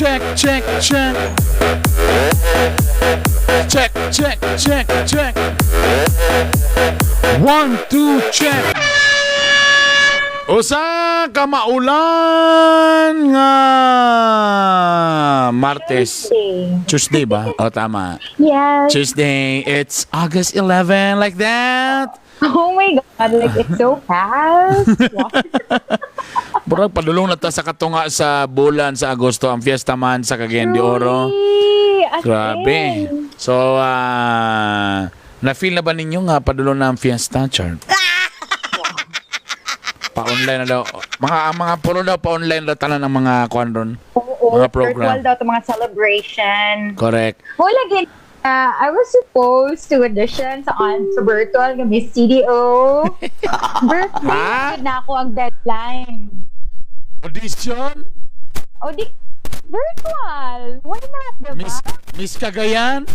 Check, check, check. Check, check, check, check. One, two, check. Usa ka maulan nga Martes. Tuesday. Tuesday ba? O, tama. Yes. Tuesday. It's August 11, like that. Oh my God, like it's so fast. Wow. Murag padulong na ta sa katunga sa bulan sa Agosto, ang fiesta man sa Cagayan de Oro. Truly, as Grabe. in. So, na-feel na ba ninyo nga padulong na ang fiesta, Char? Pa-online na daw. Ang mga puro daw pa-online daw tanan ang mga kuan ron. Oo, Mga program. virtual daw to mga celebration. Correct. Well, again, I was supposed to audition sa virtual nga Miss CDO. Birthday Ha? na ako ang deadline. Audition? O di, virtual. Why not, diba? Miss Cagayan?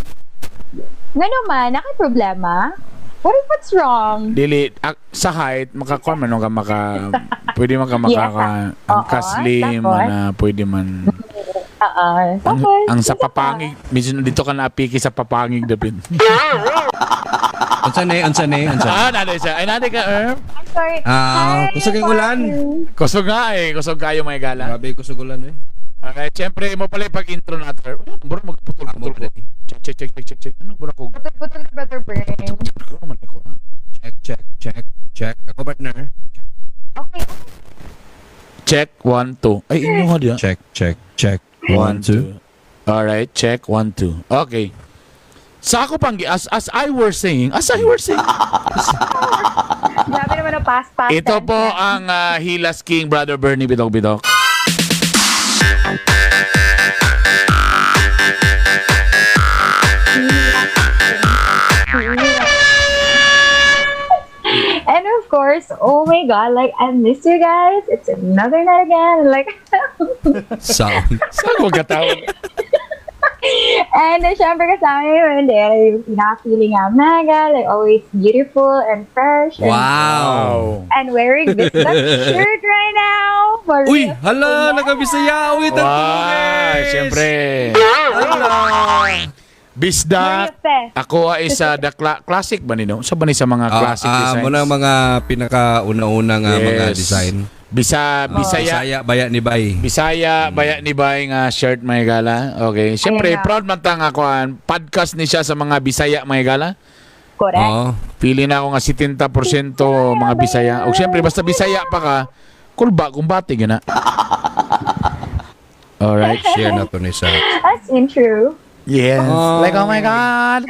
Nga naman, naka problema. What if what's wrong? Dili sa height makakuan man no ka maka pwede man ka makaka ang Oo, kaslim tapos? na pwede man. Oo. Ang, Tapos, ang sa isa pa. papangig, medyo dito ka naapiki sa papangig dapit. Unsa ni? Unsa ni? Unsa? Ah, nanay siya. Ay, nanay ka, Erm. I'm sorry. Ah, Hi, kusog yung ulan. partner. Kusog nga eh. Kusog kayo mga gala. Grabe kusog ulan eh. Okay, siyempre, mo pala yung pag-intro natin. Bro, magputol-putol ko. Check, check, check, check, check, check. Ano, bro, ko? Putol-putol ka, Brother Bern. Ano man ako, ah? Check, check, check, check. Ako, partner. Okay. Check, one, two. Ay, inyo nga diya. Check, check, check. One, two. Alright, check, one, two. Okay. Sa ako pang, as I were saying, Grabe naman ang past, past ito tense po na. ang Hilas King, Brother Bernie Bidok Bidok. And of course, oh my God, like I miss you guys. It's another night again. Like, Sound. Sa ako katawag? And syempre kasama yung hindi, yung pinaka-feeling nga maga, like always beautiful and fresh. And, Wow. and wearing this shirt right now. For Uy, real. hala, nagkabisaya. Uy, Wow, siyempre. Hala. Bisdak. Maria Fe. Ako ay sa the classic ba nino? Sa ba ni sa mga classic designs? Muna ang mga pinaka-una-una nga mga design. Bisaya. Bisaya, baya ni Bay. Bisaya, baya ni Bay nga shirt mga gala. Okay. Siyempre, Ayan na. proud man ta nga kuan. Podcast ni siya sa mga Bisaya mga gala. Correct. Oo. Pili na ako nga 70% mga Bisaya. O siyempre, basta Bisaya pa ka, kulba, kumbati gana. Alright. Share na to ni sa. That's in true. Yes. Oh. Like, oh my God.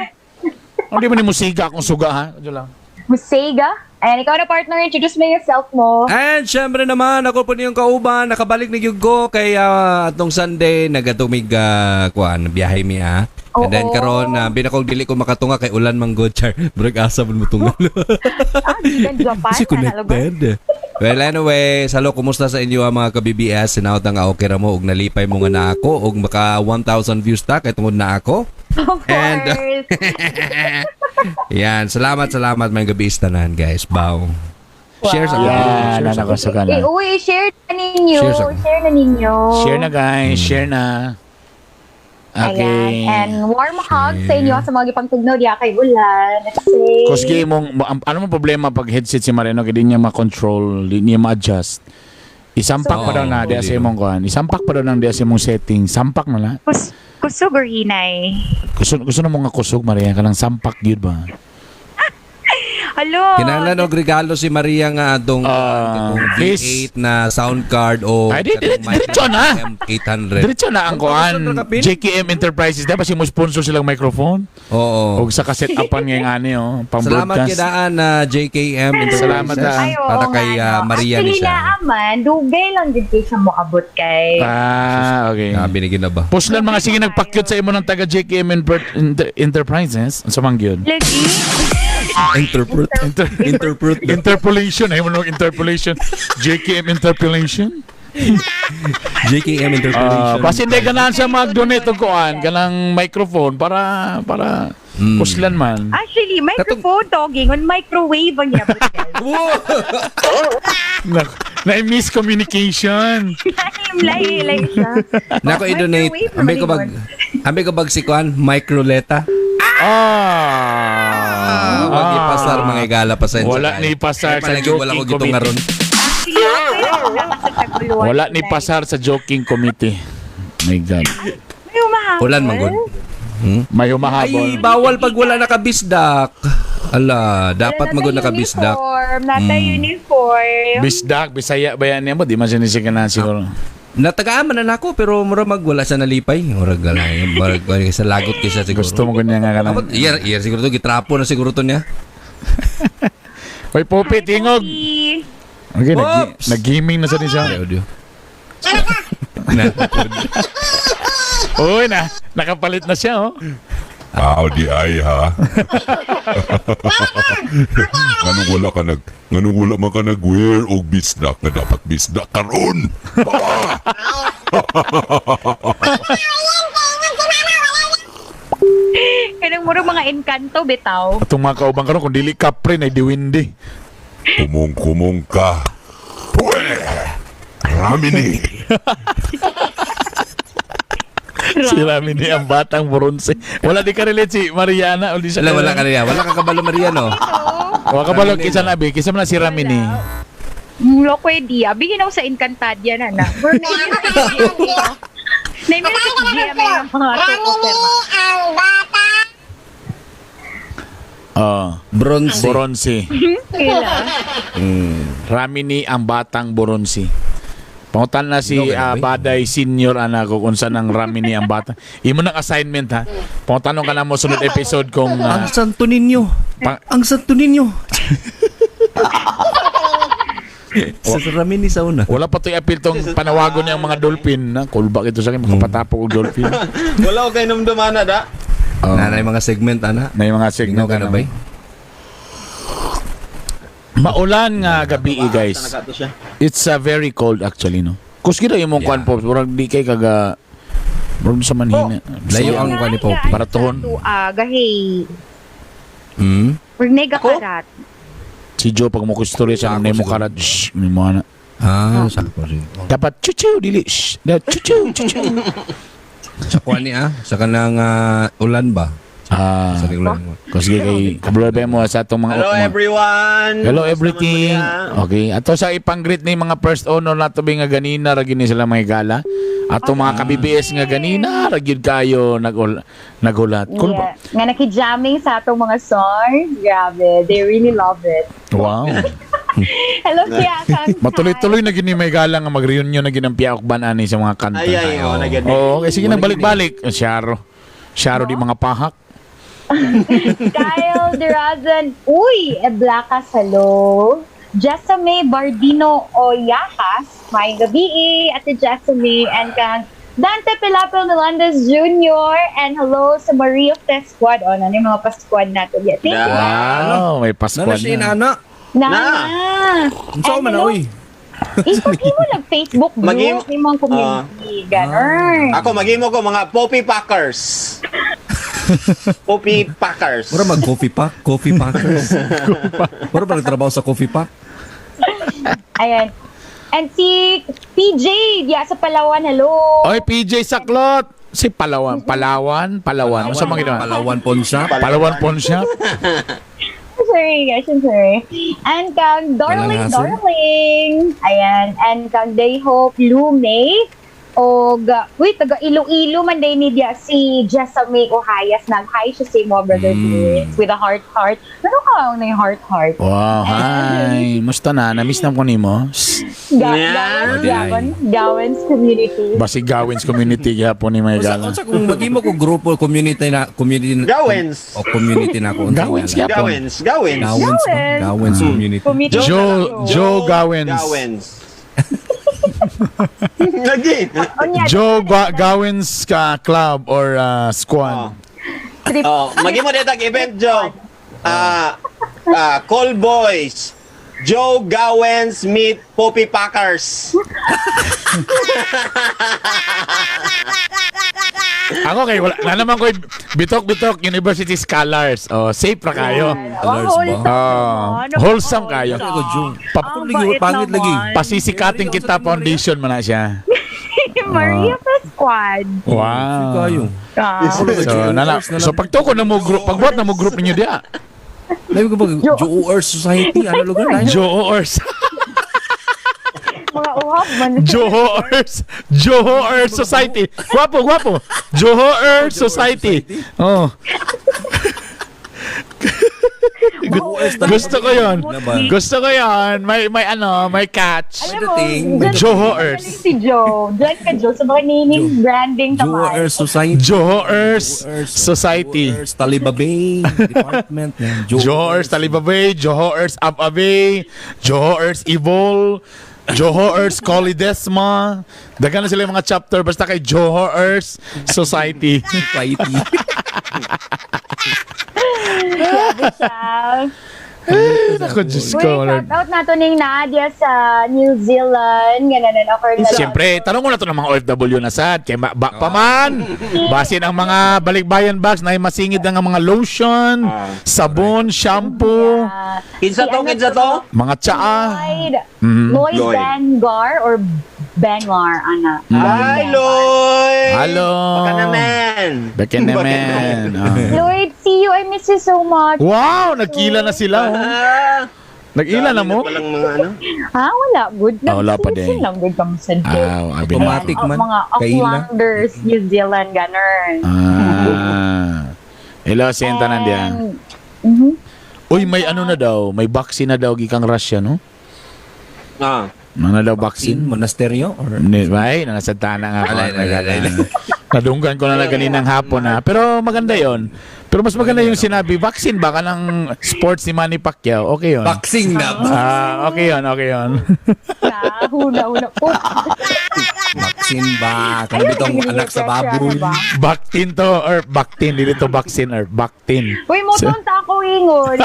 Hindi mo ni musika akong suga, ha? Diyo lang. Musega. And ikaw na partner, introduce me yourself mo. And syempre naman, ako po niyong kauban, nakabalik ni Yugo kay atong Sunday, nagatumig kuan, biyahe mi ah. And then Oo. karon na binakog dili ko makatunga kay ulan man god char. Brag asa man motunga. Ah, gikan Japan. Kasi nalugod. connected. Well, anyway, salo kumusta sa inyo ang mga ka-BBS? Sinawat nga okay ra mo og nalipay mo nga na ako og maka 1,000 views ta kay tungod na ako. Of And- course. Yan, salamat, salamat may gabi tanan, guys. Bow. Share sa Yan, share sa anak ko suga Eh, na. uy, share na ninyo. Share sa- Share na ninyo. Share na, guys. Share na. Okay. Ayan. And warm hug sa inyo sa mga gipangtugnaw diya kay ulan. Let's say. Kusgi mong, ano mo problema pag headset si Mariano kay di niya ma-control, di niya ma-adjust. Isampak pa daw na Oo, diya sa di imong kuan. Isampak pa daw nang diya sa imong setting. Sampak na la. Kusog or hinay? Gusto gusto na mo nga kusog Maria kanang sampak gyud ba? Hello. Kinahanglan og regalo si Maria nga atong Ah, katong V8 na sound card o Ay, katong mic diretso na. M800. Diretso na ang kuan. Ang kapin. JKM Enterprises di ba si mo sponsor silang microphone? Oo. Og sa kaset upan ngayong ani oh, pang Salamat broadcast. kidaan na JKM Enterprises. Salamat, ah. Ay, oo Para nga, kay no. Maria ni Actually, siya. naaman, dugay lang din kay siya moabot kay. Ah, okay. Ah, binigyan na ba? Puslan mga sige nagpakyut sa imo ng taga JKM Enterprises. Unsa man gyud? Lagi. Interpret. Interpret. Interpolation ay mo nung interpolation. JKM interpolation. JKM Interpolation. Ah, basin di ganahan siya mag-donate og kuan kanang microphone para para Kuslan man. Actually, microphone talking on microwave ang yabot. Na, na miscommunication. Lahi, lahi siya. Nako i-donate. Microwave Ambi ko bag naman yun. ambi ko bag si kuan microleta. Ah. Wag ipasar mga igala pasensya. Wala kayo. ni pasar Kaya sa palagi wala joking ko gitong committee. aron. Actually, okay lang na sa taguluan. Wala ni pasar sa joking committee. My God. May umahabol. Ulan man gud. May humahabol. Ay, bawal pag wala nakabisdak. Ala, dapat Wala magud na nakabisdak. Uniform, nata uniform. Bisdak, Bisaya ba yan mo? Di man siya ni na siguro. Natagaan man na nako pero mura mag wala siya nalipay. Murag wala, murag wala sa lagot kay siya siguro. Gusto mo ganyan nga ka Dapat lang. iya iya siguro to gitrapo na siguro to niya. Hoy, Popi, tingog. Poppy. Okay, Oops! nag-gaming na sa ni siya. Ay, audio. Na. Uy, na, nakapalit na siya, oh. Aw, di ay ha. Nganong wala ka nag nganong wala man ka nag-wear og bisdak nga dapat bisdak karon. Ah! Kanang murag mga engkanto bitaw. Atong mga kauban karon kung dili kapre na diwindi. Kumong-kumong ka. Pwe! Ramini. Si Ramini ang batang bronze. Wala di ka relate si Mariana. Wala, siya Wala wala ka niya. Wala ka kabalo Maria no. Wala ka balog kisa na abi. Kisa man na si Ramini. Mulo ko di. Abi ginaw sa Encantadia na na. Murag na sa GMA ng mga soap opera. Oh, Bronze. Boronse. Kila. Ramini ang batang Boronse. Pangutan na si Okay, okay. Baday Senior anak ko kung saan ang Ramini ang batang. Imo nang assignment ha. Pangutanong ka na mo sunod episode kung Ang Santo Niño. Ang Santo Niño. Sa Ramini sa una. wala pa to'y appeal tong panawagon niya ang mga dolphin na kulbak ito sa akin makapatapok og dolphin. Wala ko kay numdumana da. Oh. Nanay mga segment ana. Na yung mga segment Ingaw ka na na ba? Maulan nga gabi eh, guys. Nakato siya. It's very cold actually no. Kuski daw yung mong Yeah. kwan po, murag di kay kaga murag sa manhina. Layo ang kwan ni Poppy. Para tuhon. Gahi. Murag nega karat. Si Joe pag mo kustorya siya Sako nang mo siguro. karat, shh, may mo ana. Ah, sakto siguro. Dapat chuchu dili shh, dapat chuchu chuchu. Sa kwan ni ah, sa kanang ulan ba? Ah, Sa ulan. kuski kay kablo ba mo sa atong mga Hello everyone. Hello Kamusta everything. man mo diha? Okay, ato sa ipang-greet ni mga first owner nato bi nga ganina ra gini sila mga gala. Ato mga ka-BBS nga ganina ra gyud kayo nagulat. Cool ba? Yeah. Nga nakijamming sa atong mga songs. Grabe. They really love it. Wow. Hello, siya. Matuloy-tuloy na gini may gala nga mag-reunion na ginang Piaok Ban ani sa mga kanta. Ay ay oh, nagad. Oo, okay, sige nagbalik-balik. Syaro. Syaro di mga pahak. Kyle Durazan. Uy, Eblacas, hello. Jessame Bardino Oyakas. May gabi, Ate Jessame. And kang Dante Pilapil Melendez Jr. And hello sa Maria Fest Squad. O, ano yung mga pa-squad natin. Yeah, thank you. Wow, may Nana Paskwa siya na. ana. Na. Na. Unsa And man hello, oy? Ipag-imo lang Facebook group, yung mga community. Ganun. Ako maghimo ko mga Poppy Packers. Poppy Packers. Mura mag coffee pack, coffee packers. Mura ba nagtrabaho sa coffee pack? Ayan. And si PJ, diya sa Palawan, hello. Oy, PJ Saklot. Si Palawan, Palawan, Palawan. Ano sa mga ginawa? Palawan Pawn Shop. Palawan Pawn Shop. Sorry, guys, I'm sorry. And kang Darling, Walang hassle. Darling. Ayan. And kang Day Hope Lume. Og, uy, taga Iloilo man day ni diya si Jessame Ohayas. Nag-hi siya sa mo, brother Luis, with a heart heart. Ano ka ang na heart heart? Wow, hi. Musta na? Na-miss na ko nimo. Shh. Yeah. Gawin, Gawin, Gawin's community. Basig Gawins community gihapon ni may Unsa gala. unsa kung maghimo ko grupo community na community na, Gawins. o community na ako. Unsa Gawins ngalan? gyapon. Gawins, Gawins. Gawins ba? Gawins. Gawins community. Community. Joe Gawins. Gawins. Lagi. Onya, Joe Gawins ka club or squad. Trip. Oh, maghimo dito ang event, Joe. Call Boys. Joe Gawins meet Poppy Packers. Ako kay wala na naman ko bitok-bitok university scholars. Oh, safe ra kayo. Wow, wholesome Oh, naman. wholesome kayo. Ako, Jung. Ang Lagi, bait pangit lagi. naman. Pasisikatin kita foundation man na siya. Maria Pascuad. Wow. Kayo. Ah. So, nala, so pagtuko na mo group, pagbuhat na mo group ninyo diya. Labi ko ba, Joe Earth Society, ano lugar na yun? Joe Earth. Mga uhab man. Joe Earth. Joe Earth Society. Guwapo, guwapo. Joe Earth Society. Oh. Gusto ko 'yon. Gusto ko 'yon. May ano, may catch. Alam mo, Dating. dyan- Joe Earth. Magaling si Joe. Diyan ka, Joe. Sa mga naming branding Joe tamaan. Earth Society. Joe Earth Society. Joe Earth Talibabay Department. Yan. Joe Earth Talibabay, Joe Earth Ababay, Joe Earth Evol, Joe Earth Colidesma. Daghan na sila yung mga chapter basta kay Joe Earth Society. Society. Siya. Ako, Diyos Uy, ko. Lord. shout out na to ning Nadia sa New Zealand. Gananan ako na. Siyempre, tanong ko na to ng mga OFW na sad. Kay ba, paman, basin ang mga balikbayan bags na masingid na nga mga lotion, sabon, shampoo, Kinsa to, kinsa to? mga tsaa. Lloyd, Mm. Lloyd Lloyd. Bengar or Bengar, ana. Hi, Lloyd! Hello. Baka naman. Baka naman. Ah. Lloyd, see you. I miss you so much. Wow, nagkila na sila. Oh. Ah, Nag-ila na dami mo? palang mga ano. Ha? Wala. Good. Ah, wala pa din. Nagsisin lang good kami sa Ah, abi na. Automatic man. Mga Kaila. Aucklanders, New Zealand, ganun. Ah. Hello, senta na diyan. Mhm. Uy, may ano na daw, may vaccine na daw gikang Russia, no? Ah. Ano na daw In vaccine? monasteryo or Ni, ay, nanasanta na nga ako. Alay, alay, alay, alay. Nadunggan ko na lang ganinang hapon ha. Pero maganda yon. Pero mas maganda yung sinabi, vaccine ba ka ng sports ni Manny Pacquiao? Okay yon. Boxing na ba? Ah, okay yon, okay yon. Na, huna, huna. Oh, Vaccine ba? Kano bitong anak sa baboy? Ano ba? Bactin to, or Bactin, dili to vaccine or Bactin. Uy, mo So- ta ako ingon.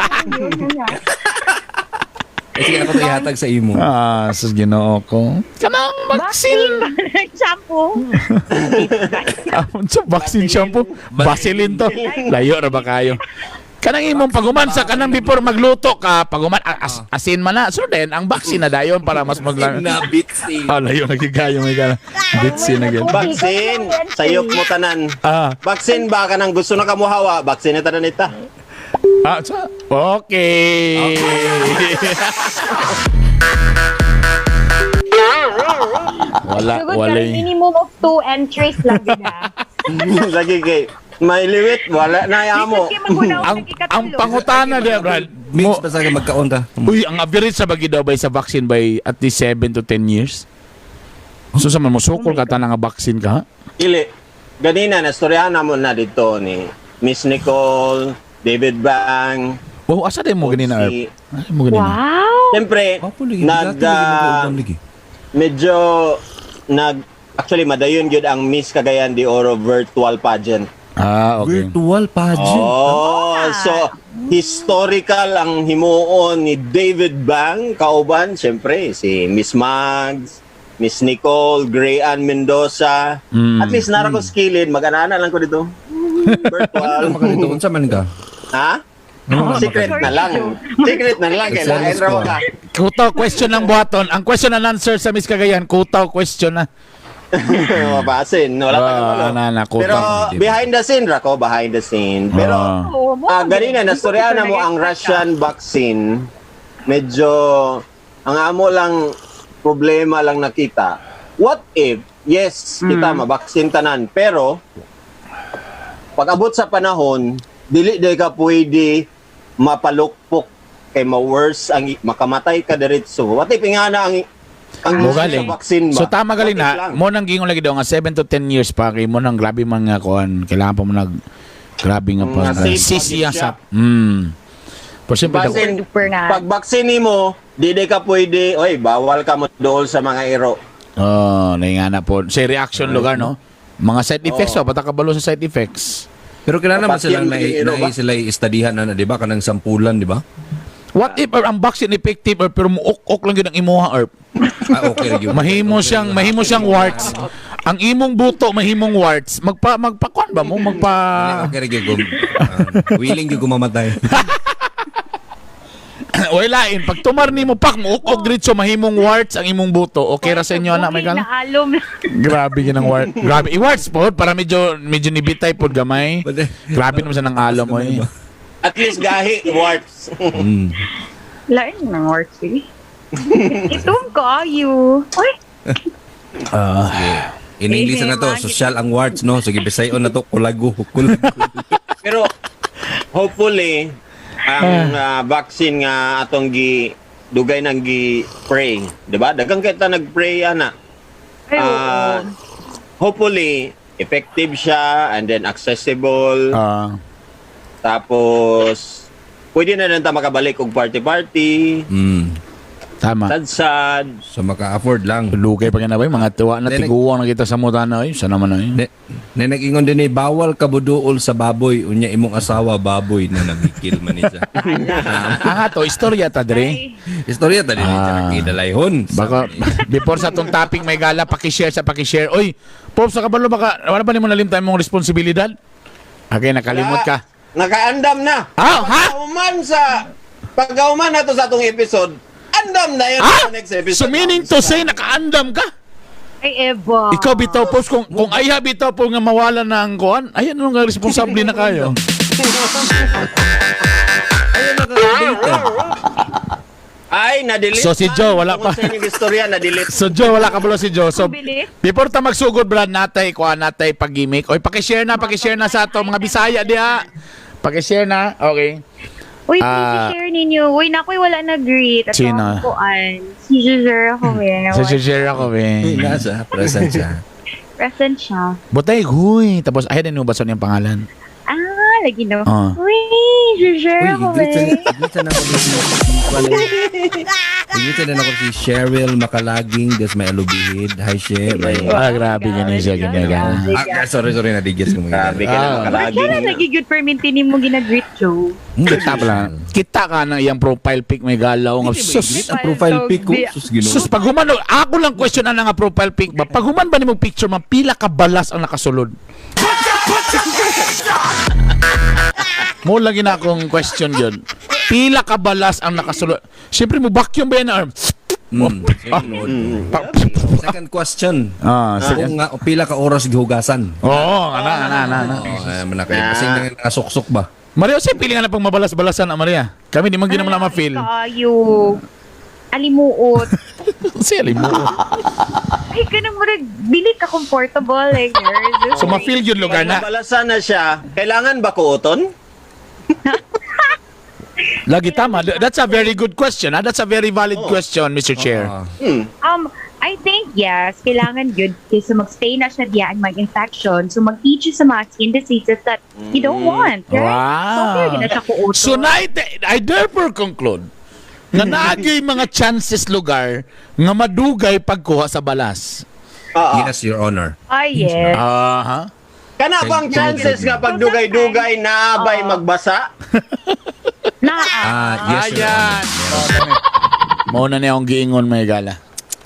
Eh, sige, ako to ihatag sa imo. Ah, sus Ginoo ko. Kanang vaccine. Shampoo. Ah, sa vaccine shampoo, Vaseline to. Layo ra ba kayo? Kanang imong paguman sa kanang before magluto ka, paguman asin man na. So then, ang vaccine na dayon para mas maglang. Na bitsin. Ah, layo nagigayo may kana. Bitsin na gyud. Vaccine. Sayop mo tanan. Ah, Vaccine ba ka nang gusto na kamuhawa? Vaccine na tanan ita. ah, okay. Wala, Sugod wala. ka minimum of two entries lang gid ha. Lagi kay may liwit, wala na amo. Lisod kay magunaw Ang pangutana di Brad. Mix Mo, pa sa magkaon ta. uy, ang average sa bagi daw by sa vaccine by at least 7 to 10 years. So sa man mo sukol ka tanang nga vaccine ka? ha? Ili. Ganina nastoryahan namo na dito ni Miss Nicole, David Bang. Wow, asa din mo ganina, Erp? Si, Asa mo ganina? Wow. siyempre, Wapo lagi. nag Lagi. medyo nag actually madayon gyud ang Miss Cagayan de Oro virtual pageant. Ah, okay. Virtual pageant. Oh, so historical ang himuon ni David Bang kauban siyempre si Miss Mags, Miss Nicole, Gray Ann Mendoza. At least nara ko skillin, mag-anana lang ko dito. Virtual. Ano makalito? Unsa man ka? Ha? Secret na lang. Secret na lang kay lain raw ka. Kutaw question ng buhaton. Ang question and answer sa Miss Cagayan, kutaw question na. Mabasin, wala pa Ah, kabalo. na, na, kutaw. Pero behind the scene ra ko, behind the scene. Pero Ah. Oo, mo. Ganina, nastoryahan na mo ang Russian vaccine. Medyo, ang amo lang, problema lang nakita. What if, yes, kita mabaksin tanan, pero, pag abot sa panahon, dili day ka pwede mapalukpok kay ma-worse ang makamatay ka diretso. What if nga na ang Mo issue sa galing. vaccine ba? So tama galing What if na, lang? mo nang gingon lagi daw nga 7 to 10 years pa kay mo nang grabe man nga kuan, kailangan pa mo nag grabe nga pa. Nga safe Sisiya siya. sa. Pero siyempre daw- Vaccine, Super na. pag vaccine mo, di day ka pwede, oy, bawal ka mo dool sa mga iro. Oh, naingana po. Sa reaction lugar no. Mga side effects Oo. oh, bata kabalo sa side effects. Pero kailangan naman Dapat silang yan, na, iro ba? sila i-studyhan na, di ba? Kanang sampulan, di ba? What if ang vaccine effective or pero muok-ok lang yun ang imuha or Ah, okay. Lagi. mahimo siyang warts. Ang imong buto mahimong warts, magpakuan ba mo? Magpa Okay, ra gyud ko. Willing gyud ko mamatay. Oy lain, pag tumar nimo pak mo og diretso mahimong warts ang imong buto. Okay ra sa inyo ana may Bugig gala? na alom. Grabe ginang wart. Grabe i-warts pod para medyo medyo nibitay pod gamay. Grabe naman sa nang alom oy. At least gahi warts. Lain ng warts eh. Itom ko ayo. Uy, In English na to, social ang warts, no? Sige, bisayon na to, kulago, kulago. Pero hopefully ang vaccine nga atong gi dugay nang gi pray, 'di ba? Daghang kita nagpray ana. ay oo. Hopefully effective siya and then accessible. Tapos pwede na lang ta makabalik og party-party, Tama. sad-sad. So maka-afford lang. Lugay pa na ba mga tuwa na tiguang na kita sa mutana oy. Sana man oy. Ne nag-ingon din eh, bawal ka buduol sa baboy, unya imong asawa baboy na nabikil man ni siya. Ang ato istorya ta dre. Istorya ta din ni Jackie Dalayhon. Baka before sa atong topic may gala paki-share sa paki-share. Oy, Pop sa kabalo baka wala pa nimo nalimtan imong responsibilidad? Okay, nakalimot ka. Nakaandam na. Ah, ha? Pagkauman sa pagkauman na to sa atong episode, andam na yun Ah! sa next episode. So meaning to say nakaandam ka? Ay, Eva. Ikaw bitaw post kung ayha bitaw po nga mawala na ang kuan, ayan nga responsable na kayo. Ayun naka-update. Ay, na-delete. So, si man. Joe, wala pa. Tungkol sa inyong istorya, na-delete. So Joe, wala ka balo si Joe. So Ang bilis. before ta magsugod brad natay kuan natay pag-gimmick. Oy, paki-share na sa ato mga Bisaya diha. Paki-share na. Okay. Uy, please share ninyo. Uy, naku, wala nag-greet. At Sino? ang kuan. Si Jujur ako eh. So share ako eh. Nasa, present siya. Present siya. Butay huy tapos ay din mo ba sa niyang pangalan? Ah, lagi no. Ah. Uy, Jujur Uy, ako i-greet eh. i-greet na ako si I-greet na ako si Cheryl Makalaging des may alubihid. Hi, She. May Ah, grabe gani siya gani gani. Ah, sorry, sorry, nadigis ko mga Grabe ka na Ba't makalaging. siya na nagigud perminti ni mo ginag-greet, Joe? Kita pala. Kita ka ng iyang profile pic may galaw nga Sus, sus. ang profile pic ko. Sus, Ginoo. Sus paghuman ako lang question ana nga profile pic ba. Paghuman ba nimo picture man pila ka balas ang nakasulod? Mo lagi na akong question yun. Pila ka balas ang nakasulod. Siyempre mo vacuum ba yan arm? Mm, Second question. Sige. Kung nga, pila ka oras gihugasan? Oo, ana ana ana. ana. Oh, ay, man na kayo. Kasi nang nakasuksok ba? Maria, sa pili nga na pang mabalas-balasan ah, Maria. Kami di man gina mo na ma-feel. Kaayo. Alimuot. Siya mo. Ay, ganun mo dili ka comfortable. Like, girl. So ma-feel yun lugar Pag na. mabalasan na siya, kailangan ba kuoton? Lagi tama. That's a very good question. Ah. That's a very valid question, Mr. Chair. Ah. I think yes, kailangan yun kasi magstay na siya diyan mag-infection. So mag-teach siya sa mga skin diseases that you don't want, right? Wow. So okay, na siya kuuto. So na I therefore conclude nga naagay mga chances lugar nga madugay pagkuha sa balas. Oo. Yes, Your Honor. Ay, yes. Aha. Kana bang chances nga pag dugay-dugay na bay magbasa? Na, Ah, yes, Your Ayan. Honor. Mao na niya akong giingon may gala.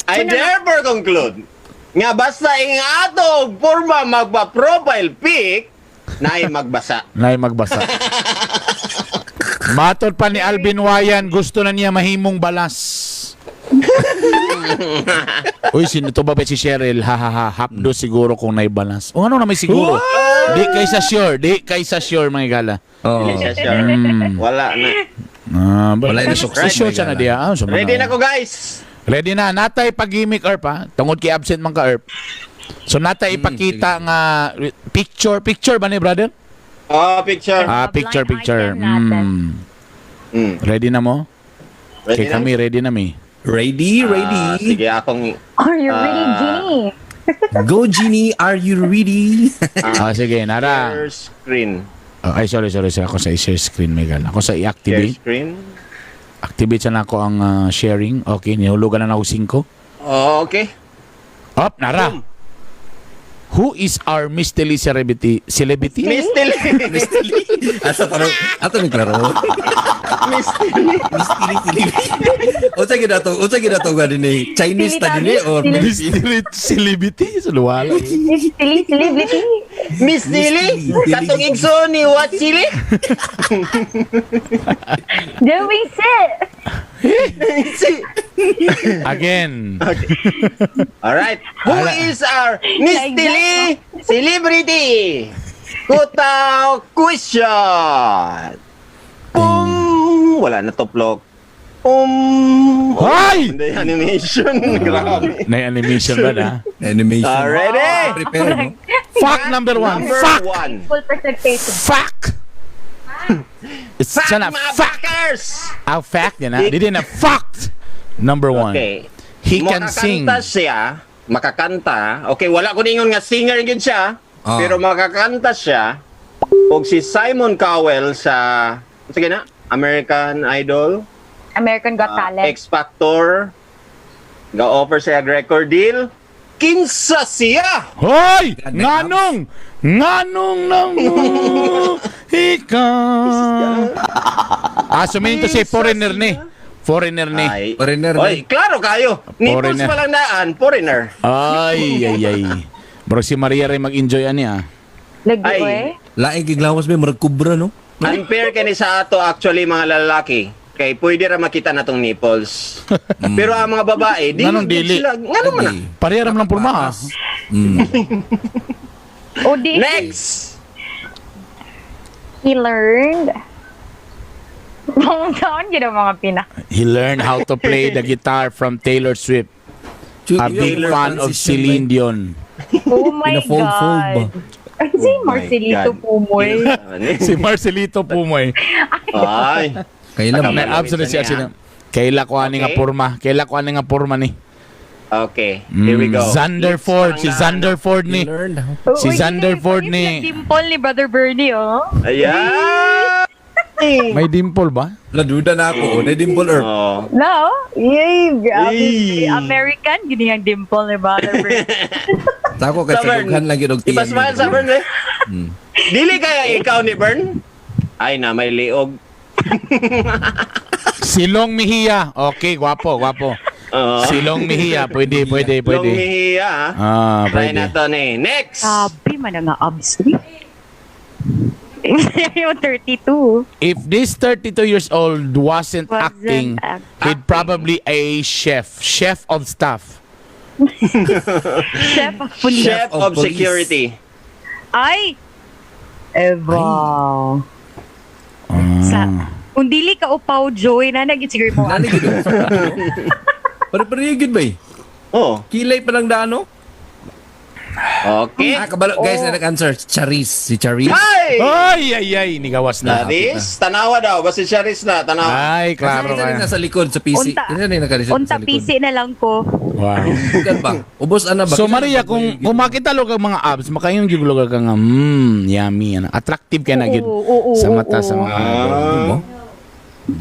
I therefore conclude nga basta ing ato og porma magpa-profile pic naay magbasa. Nay magbasa. Matod pa ni Alvin Wayan, gusto na niya mahimong balas. Uy, sino to ba ba si Cheryl? Ha ha ha, hapdo siguro kung naibalas. O ano na may siguro? Di kaysa sure, di kaysa sure mga gala. Oo. Yes, sure. Wala na. Ah, Wala na suksok, Sure may siya na gala. diya. Ah, so Ready na ko guys. Ready na. Natay pag-gimmick, Erp, ha? Tungod kay absent man ka, Erp. So, natay ipakita nga picture. Picture ba ni brother? Oh, picture. Ah, picture, Blind picture. item natin. Ready na mo? Ready Kay na? kami, ready na mi. Ready, ready. Ah, sige, akong Are you ready, Ah. Ginny? Go, Genie. Are you ready? Ah, sige, nara. share screen. Oh, ay, sorry, sorry, sorry. Ako sa i-share screen, may gala. Ako sa Share i-activate. screen. Activate sana ako ang sharing. Okay, nihulugan na ako 5. Oh, okay. Up, nara. Boom. Who is our mystery celebrity? Celebrity? Mystery. Asa tanong, ato ni klaro. Mystery. Mystery celebrity. Unsa gid ato nga dinhi? Chinese ta dinhi or Mystery celebrity? Sa luwala. Mystery celebrity. Mystery. Katong igsoon ni what sili? Doing sit. Si. Again. Alright. Who is our mystery celebrity? Kutaw question. Boom! Wala na tuplok. Hoy! Hindi animation. Grabe. Na animation ba na? Animation? Already? Prepare mo. Fuck number one. Number Fuck! one. Full presentation. Fuck! It's Fuck, sana mga fuck! fuckers! Ah, fact yan ha. Di na fucked! Number one. Okay. He can sing. Makakanta siya. Makakanta. Okay, wala ko ningon nga singer gyud siya. Ah. Pero makakanta siya. Og si Simon Cowell sa, sige na, American Idol, American Got Talent. X Factor, ga-offer siya og record deal. Kinsa siya? Hoy! God, Nganong! Nganong nang ikaw? Ah, sumihin to si foreigner ni. Foreigner ni. Ay. Foreigner Oy, ni. klaro kayo. Nipples Foreigner. pa lang daan, foreigner. Ay, ay, ay. Bro, si Maria rin mag-enjoy ani ah. Lagi Ay. ko eh. Laing giglawas ba murag kubra no? Unfair kini sa ato actually mga lalaki. Kay pwede ra makita na tong nipples. Pero ang mga babae, di Nganong dili? sila. Ngano man na? Pareha ram lang porma ah. O di. Next. He learned. Taon yun ang mga pinak. He learned how to play the guitar from Taylor Swift. A big Taylor fan of transition, Celine Dion. Oh my Pina-fold-fold ba? God. Si Marcelito God. Pumoy. Si Marcelito Pumoy. Ay. Kailan Na ba? absolute siya sila. Kaila ko ani nga Okay. porma. Kaila ko ani nga porma ni. Okay, here we go. Xander Ford, si Xander Ford He ni. learned how Si Uy, Xander Ford yung ni- dimple ni Brother Bernie, oh. Ayan. May dimple ba? Laduda na ako. Na dimple earth. Oh. No? Yay, grabe. Yay. American, gini ang dimple ni Brother Bernie. Sa ako kay Sa sa Bern. dughan lang gyud og tiyan. Ipasmile sa Bern eh. Dili kaya ikaw ni Bern? Ay na, may liog. Silong Mejia. Okay, gwapo, gwapo. Oo. Silong Mejia, pwede, pwede, Long pwede. Mejia, ah. Ah, Try pwede. na to ni. Next! Grabe man ang abs. Uy. Yung 32. If this 32 years old wasn't Wasn't acting, acting. he'd probably a chef, chef of staff. Chef of police. Chef of of police. security. Ay! Eva. Sa, kung dili ka upaw, Joy, na naging siguro mo. Nani gyud. Pare-pareho gyud ba eh? Oh. Kilay pa lang daan no? Okay. Ah, kabalo guys, na nag-answer. Charis. Si Charis. Hi! Ay, ay, ay, nigawas na. Charis? Tanawa daw. Basta si Charis na. Tanawa. Ay, klaro Kasi rin ka. nasa likod sa PC. Unta. Isa rin naka Unta sa likod. PC na lang ko. Wow. Bukan ba? Ubos ana ba? So Maria, kung makita lo kag mga abs, makayon gyud lugar ka nga, yummy ano. Attractive kay na gyud Oo, oo, sa oo, mata sa oo. mga. Ah.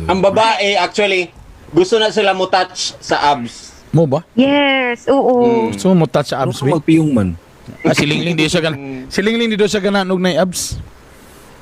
Ang babae, actually, gusto na sila mo touch sa abs. Mo ba? Yes, oo. So mo touch sa abs Abs bi? magpiyong man. Ah, si Lingling di siya gana. Si Lingling di siya gana og nay abs.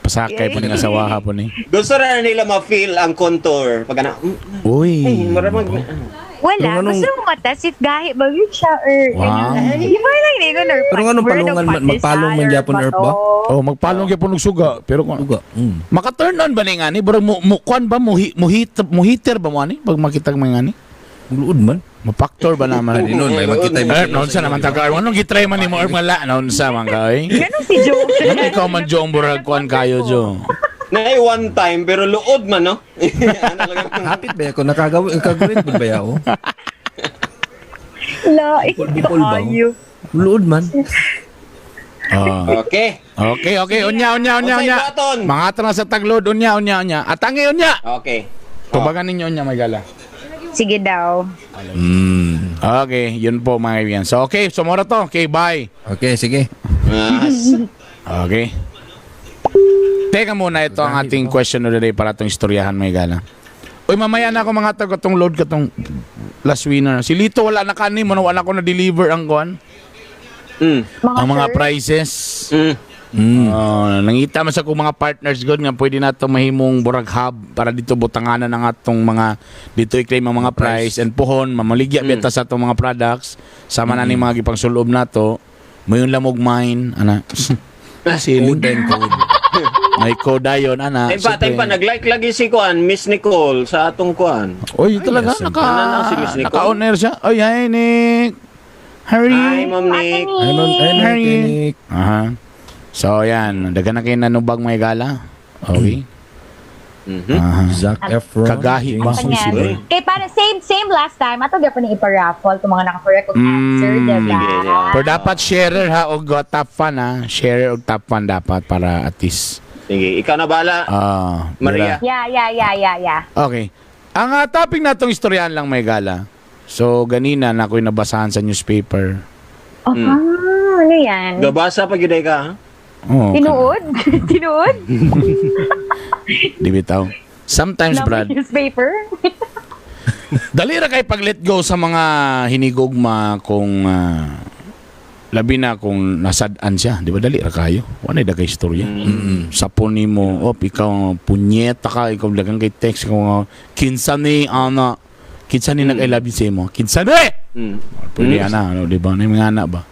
Pasakay po ni nga sawaha po ni. Gusto na nila ma-feel ang contour. Pag ana, Uy. ay, maramag. Wala. Pero anong- Gusto mo matas if gahi ba yun siya or Wow. ano. Di ba lang ningon or Pero anong palungan man- magpalong man gyapon, Earth ba? Oh, magpalong gyapon og suga pero kung Uga. Maka-turn on ba ni nga ni? Burag mo, mo kuan ba mo mo hit mo hitter ba mo ani pag makita mo nga ni? Luod man. Mapaktor ba naman? Ay, nun, may makita yung- Erp, naunsa naman taga. Anong gitry man nimo Erp nga la? Naunsa man ka oy? Ganun si Joe. Ano ikaw man Joe ang burag kuan kayo Joe? Nay one time, pero luod man, no? Ano lang. Hapit ba ako? Nakagawin kagawin ba ba ako? La, Bicol ba? ayo. Luod man. Oh. Okay. Okay. Unya, unya, unya, Unsay unya. button? Mga na sa taglod, unya, unya, unya. Atangi, unya. Okay. Tubagan ninyo, unya, may gala. Sige daw. Okay, yun po mga kaibigan. So, okay, sumora to. Okay, bye. Okay, sige. Mas. Okay. Teka muna, ito ang ating question of the day para itong istoryahan, may gala. Uy, mamaya na ako mga tag atong load katong last winner. Si Lito wala na kanin mo, wala ko na deliver ang kuan. Mga Ang mga shirt. prizes. Oh, nangita man sa kong mga partners god nga pwede nato mahimong burag hub para dito butanganan ang atong mga dito i-claim ang mga prize and pohon mamaligya beta sa atong mga products sama na ni mga gipangsulob nato mayon lamog mine ana. Sili. Code and code. May code dayon ana. Tay pa, tay pa, Siyempre. nag-like lagi si Kuan, Miss Nicole, sa atong Kuan. Oy, talaga Yes, naka Ano na si Miss Nicole? naka-on air siya. Oy, hi Nick. Harry. Hi, Ma'am Ate Nick. Nick. Ay, ma'am, ay, ma'am, Harry. Nick. Aha. So, yan. Dagan na kayo nanubag may gala. Okay. Aha. Zac Efron. Kagahi ba? James Kanyan. Bond. Kay para same same last time ato gyapon ni ipa-raffle kung mga naka-correct og answer, diba? Sige, yeah. Pero dapat sharer ha og top fan ha. Sharer og top fan dapat para at least Sige, ikaw na bala. ah Maria. dira. Yeah. Okay. Ang topic natong istoryahan lang may gala. So ganina na ako'y nabasahan sa newspaper. Oh, ano yan? Gabasa pa gyud ay ka, ha? Oh, Tinuod? Tinuod? Di bitaw. Sometimes, Love Brad, newspaper? dali ra kay pag let go sa mga hinigugma kung labi na kung nasad-an siya, di ba dali ra kayo? Wala na kay istorya. Sa nimo, op ikaw punyeta ka, ikaw dagan kay text ikaw nga, kinsa ni ana, kinsa ni nag I love you sa imo? Kinsa ni? Pwede ana, ano, di ba? Ano yung mga ana ba?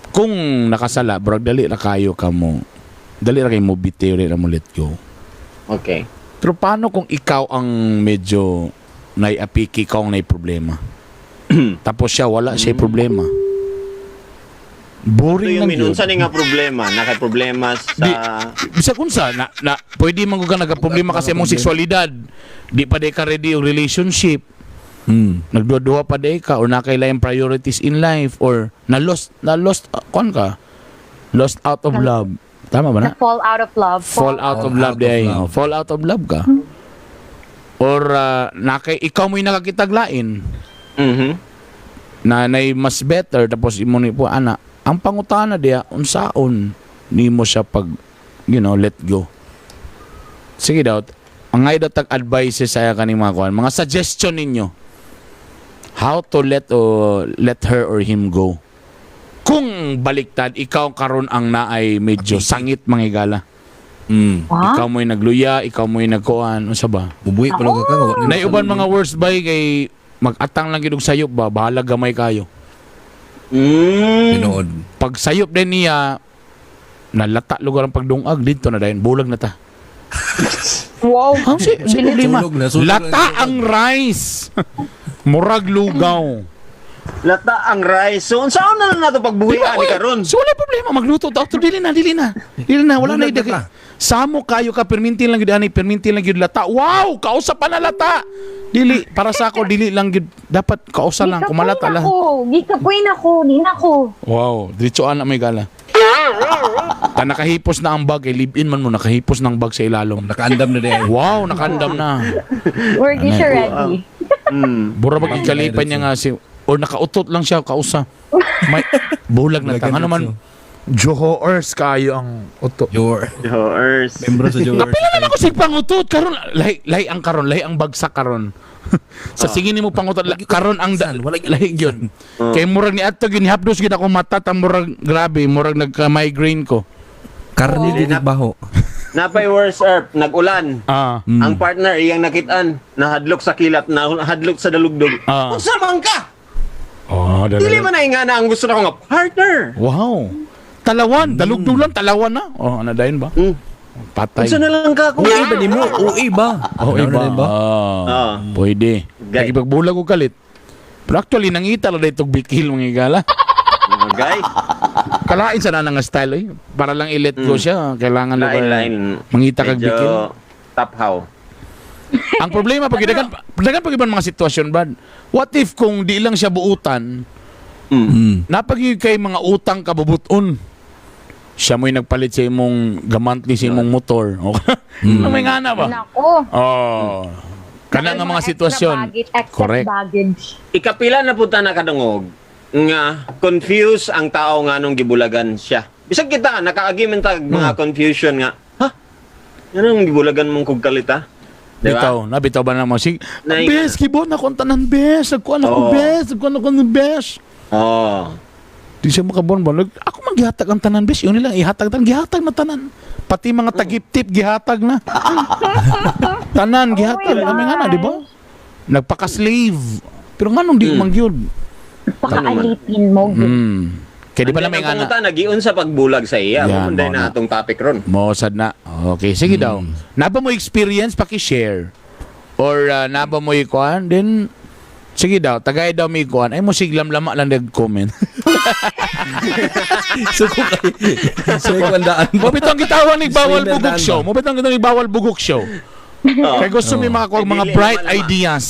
Kung nakasala, brag dali ra kayo ka mo. Dali ra kay mo bitaw, dali ra mo let go. Okay. Pero paano kung ikaw ang medyo naiapiki, ikaw ang problema? Tapos siya, wala siya problema. Ito Boring yung lang yun. minunsa ni nga problema, naka problema sa Bisag unsa, na, pwede man gud ka nagaproblema kasi imong sexualidad. Di pa di ka ready yung relationship. Nagduha-duha pa di ka or nakailaing priorities in life or na lost, kuan ka? Lost out of love. Tama ba na? Fall out of love. Fall out of Fall love out di of ay. love. Oh, fall out of love ka. Or nakay ikaw mo'y nakakitaglain na nay mas better tapos imo ni po ana ang pangutana diya unsaon nimo siya pag let go. Sige daw, ang ngay daw tag advices sa kaning mga kuan, mga suggestion ninyo how to let o let her or him go kung baliktad ikaw karon ang naay medyo sangit mga higala. Ha? Ikaw mo'y nagluya, ikaw mo'y nagkuan, unsa ba? Bubuhi pa lang ka ka. Nay uban mga worst bay kay mag-atang lang gid og sayop ba, bahala gamay kayo. Tinuod. Pag sayop din niya, nalata lugar ang pagdungag dito na dayon bulag na ta. Wow. Ang si problema. Sunog na, sunog Lata na. ang rice. Murag lugaw. Lata ang rice. So unsaon na lang nato pagbuhi ani Uy, karon? So wala problema magluto ta. Dili na, dili na. Dili na, wala na Bulag na ida. ta. Samo kayo ka perminti lang gyud ani, perminti lang gyud lata. Wow, kausa pa na lata. Dili para sa ako dili lang gyud dapat kausa lang kumalata lang. Ako. Gikapoy na ko. Di na ko. Wow, diretso ana may gala. Ta nakahipos na ang bag, eh, live-in man mo nakahipos ng bag sa ilalom. Nakaandam na di ay. Wow, nakaandam na. Work is Ano? ready. Bura bag ikalipan niya nga si or nakautot lang siya kausa. May bulag na tang. Ano man Johoers kayo ang uto. Your Yours. membro sa Joers. Kapila naman ko sig pangutot karon lahi lahi ang karon lahi ang bagsak karon. Sa sige nimo pangutot karon ang lahi gyud. Kay murag ni adto gyud hapdos gyud ako mata ta murag grabe murag nagka-migraine ko. Karni di baho. Napay worst earth, nag-ulan. Ang partner iyang nakitaan, nahadlok sa kilat, nahadlok sa dalugdog. Unsa man ka? Oh, Dili man na nga na ang gusto na ko nga partner. Wow. Talawan, dalugdog lang talawan na. Oh, ano dayon ba? Patay. Unsa na lang ka kung Uy ba nimo? Uy ba? Oh, Ano iba. na ba? Ah, pwede. Gay. Nagipagbulag og kalit. Pero actually, nangita ra dito bikil mga higala. Gay. Kalain sa na nga style eh. Para lang i-let go siya. Kailangan Lain lugar lain. mangita kag Medyo bikil. Top how. Ang problema pag dagan dagan pag ibang mga sitwasyon Brad. What if kung di lang siya buutan, napag kay mga utang kabubuton. Siya mo'y nagpalit sa imong gamantli sa imong motor. Okay. Ano may nga na ba? Nako. Oh. Kana nga mga Extra sitwasyon. baggage, excess Correct. baggage. Ikapila na punta na kadungog nga confused ang tao nga nung gibulagan siya. Bisag kita nakaagi man tag mga confusion nga. Ha? Nganong gibulagan mong kog kalit ha? Di ba? Bitaw, na bitaw ba na mo? Sig, Nay- bes, kibon ako ang tanan, bes. Nagkuhan ako, Oo. bes. Nagkuhan ako ng bes. Oh. Di Di siya makabuan ba? Ako man gihatag ang tanan, bes. Yun nila, ihatag tanan. Gihatag na tanan. Pati mga tagiptip, gihatag na. Tanan, gihatag. Oh my Kami nga na, di ba? gosh. Nagpaka-slave. Pero nga nung di man gyud. Pakaalipin mo. Kaya di ba na may nga na? Ang nagiun sa pagbulag sa iya. Yan, Mo na mo na. atong topic ron. Mo sad na. Okay, sige daw. Naba mo experience paki-share or naba mo ikuan then sige daw, tagay daw mi ikuan. Ay mo siglam lama lang nag-comment. Suko kay. Suko ang daan. Mo bitong gitawan ni bawal Streamer bugok daan show. ba? Mo bitong gitawan ni bawal bugok show. Oo. Kay gusto mi makakuha Ay, mga dili bright naman, ama. ideas.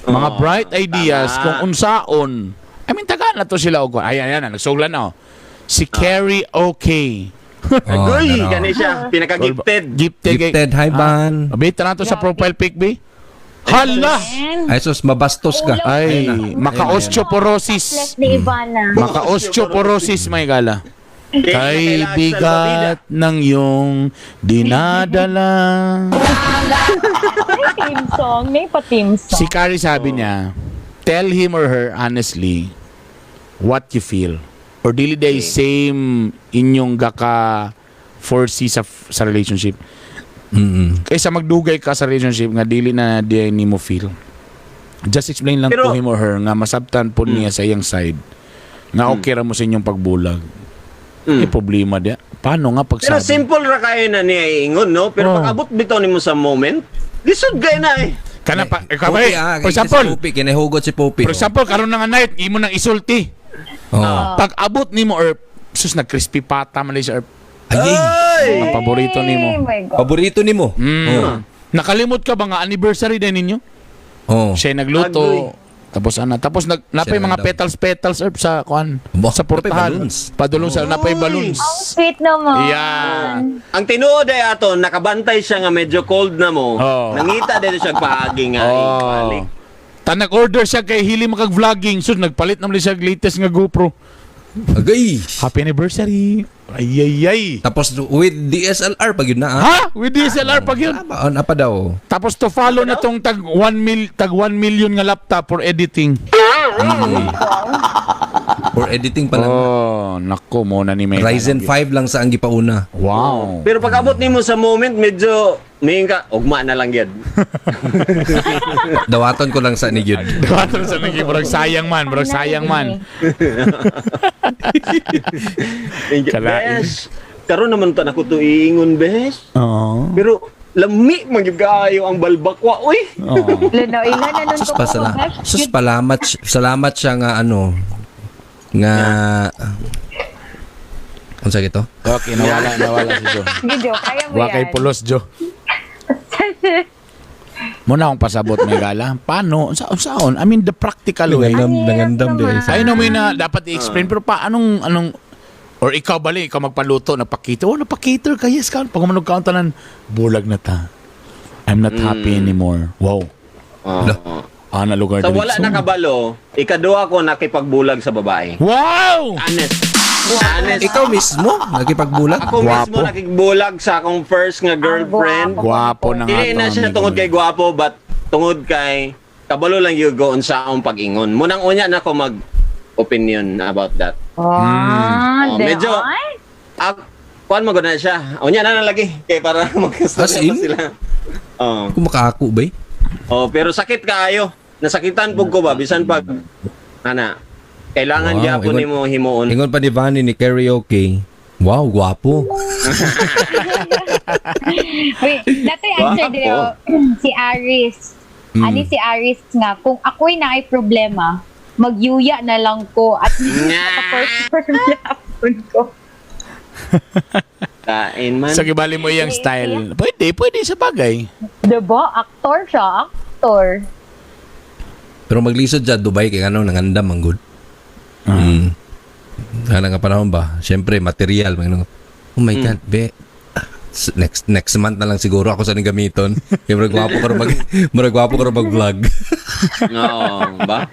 Mga Oo, bright ideas tama. kung unsaon. I mean, taga na to sila og kuan. Ayan, ayan, nagsuglan na oh. Si Carrie Okay. Oh, Agoy, ano. gani siya. Pinaka-gifted. Gifted. Gifted, hi Ban. Abi, tanan to sa profile pic, bi. Hala! Ay sus, mabastos ka. Ay, maka-osteoporosis. Bless ni Ivana. Maka-osteoporosis, may gala. Kay bigat ng iyong dinadala. May team song. May pa-team song. Si Carrie sabi niya, tell him or her honestly what you feel. Or dili day same inyong gaka foresee sa relationship. Kaysa magdugay ka sa relationship nga dili na di nimo feel. Just explain lang to him or her nga masabtan po niya sa iyang side. Nga okay ra mo sa inyong pagbulag. Eh, problema dia. Paano nga pagsabi? Pero simple ra kayo na niya iingon, no? Pero Oo. pag abot bitaw nimo sa moment, lisod kayo na eh. Kana pa, eh, Pupi, ah, for kay example, Si Pupi, kinahugot si Pupi. for example, karon na nga night, imo nang isulti. Oh. Pag abot nimo or sus nag crispy pata man siya or Ay, Ay! ang paborito nimo. Oh my God. paborito nimo. Oh. Nakalimot ka ba nga anniversary din ninyo? Oh. Siya nagluto. Agoy. Tapos ana, tapos napay Siya mga daw. petals petals herb sa kuan Ba, sa napay portahan. balloons. Padulong sa napay balloons. Ang sweet naman. Yeah. Ang tinuod ay ato, nakabantay siya nga medyo cold na mo. Oo. Nangita dito siya paagi nga. Oh. Eh, balik. Ta nag-order siya kay hili makag-vlogging. So nagpalit naman siya og latest nga GoPro. Agay. Happy anniversary. Ay ay ay. Tapos with DSLR pag yun na ah. Ha? With DSLR pag yun. Tama, on apa daw. Tapos to follow na tong tag 1 mil tag 1 million nga laptop for editing. For editing pa lang. Oh, nako mo na ni May. Ryzen 5 lang sa ang gipauna. Wow. Pero pag abot nimo sa moment, medyo may ka, ugma na lang yan. Dawaton ko lang sa ni gyud. Dawaton sa naging murag sayang man, murag sayang man. Kalain. Bes, karon naman ta nako to iingon, bes. Oo. Pero lami man gyud kaayo ang balbakwa, uy. Oo. Lano, ilan na nun Sus ko pa sus palamat, salamat siya nga ano nga unsa gito? Okay, nawala si Jo. Sige, Jo, kaya mo Wa yan. kay pulos Jo. Muna akong pasabot may gala. Paano? Sa saon? I mean the practical way. Ang hirap nangandam di naman. I know may na dapat i-explain pero pa anong anong or ikaw bali ikaw magpaluto nagpakita oh nagpa-cater ka yes ka pag umanog ka ang tanan bulag na ta. I'm not happy anymore. Wow. Oo. Ana lugar Sa wala diretso. nakabalo, ikaduha ko nakipagbulag sa babae. Wow! Honest. Honest. Ikaw mismo nagkipagbulag? Ako mismo Gwapo. nakigbulag sa akong first nga girlfriend. Gwapo na nga Dili to, na siya amigo. tungod kay gwapo but tungod kay kabalo lang you go sa akong pag-ingon. Munang unya na ako mag opinion about that. Ah, Oh, di medyo- ay. Ah, kuan mo na siya. Unya na lang lagi kay para As magkastorya in? pa sila. Oh. Kung makaako ba? eh? Oh, pero sakit kaayo. Nasakitan pug ko ba bisan pag ana kailangan Wow, gyapon nimo himuon. Ingon pa ni Vanny ni karaoke. Wow, gwapo. Wait, dati answer Gwapo. din ako, si Aris. Ani si Aris nga, kung ako'y naay problema, magyuya na lang ko at Nga. makaperform yapon ko. Kain man. Sa gibali mo iyang style. Pwede, pwede sa bagay. Diba? Actor siya, actor. Pero maglisod siya Dubai kay ano nangandam ang good. Mm. Ano nga panahon ba? Siyempre material mga Oh my God, be. Next next month na lang siguro ako sa ning gamiton. Kay murag gwapo ko mag murag gwapo ko mag-vlog. Oo, ba?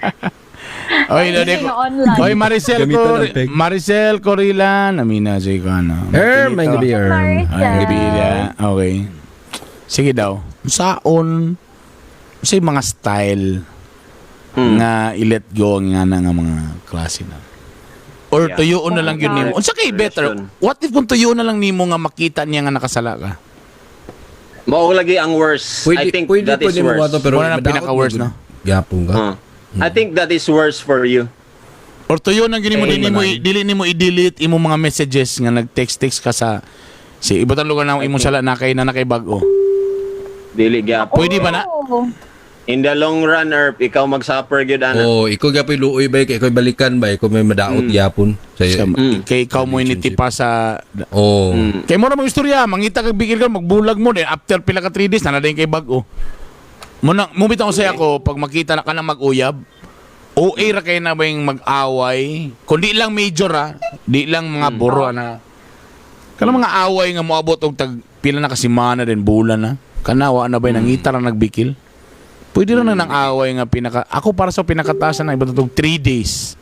Oy, Ay, dali yun ko. na online. Oy, Maricel Gamitan Cor ng peg. Maricel Corilan. Amina si ano. Erm, may gabi, erm. Maricel. Ay, gabi na. Okay. Sige daw. Saon sa mga style nga i-let go nga na nga mga klase na. Or Yeah. tuyoon na lang yun nimo. Unsa kay better? Relasyon. What if kung tuyoon na lang nimo nga makita niya nga nakasala ka? Mao lagi ang worst. Pwede, I think pwede, that is pwede mo worse. ato, pero Wala na madaot pinaka-worst, mo, no? Gyapon ka. I think that is worse for you. Or tuyo nang gini mo Eh, dili nimo i-delete imong mga messages nga nag-text-text ka sa si ibutang lugar na imong sala na kay na nakay bag-o. Dili gyapon. Pwede ba na? Oh. In the long run, Erp, ikaw mag-suffer gyud ana. Oh, ikaw gyapon luoy ba kay ikaw balikan ba ikaw may madaot gyapon. Sa Sa, kay ikaw mo initipa sa Oh. Kay mo na mga istorya, mangita kag bigil ka, magbulag mo then after pila ka 3 days na na kay bag-o. Mo na mubit ako sa ako pag makita na ka na mag-uyab. OA ra kay na ba yung mag-away? Kundi lang major ah, di lang mga buro na. Kana mga away nga moabot og tag pila na ka semana din bulan na. Kana wa na ba yung nangita ra nagbikil? Pwede ra na nang away nga pinaka ako para sa pinakatasan na iba 3 days.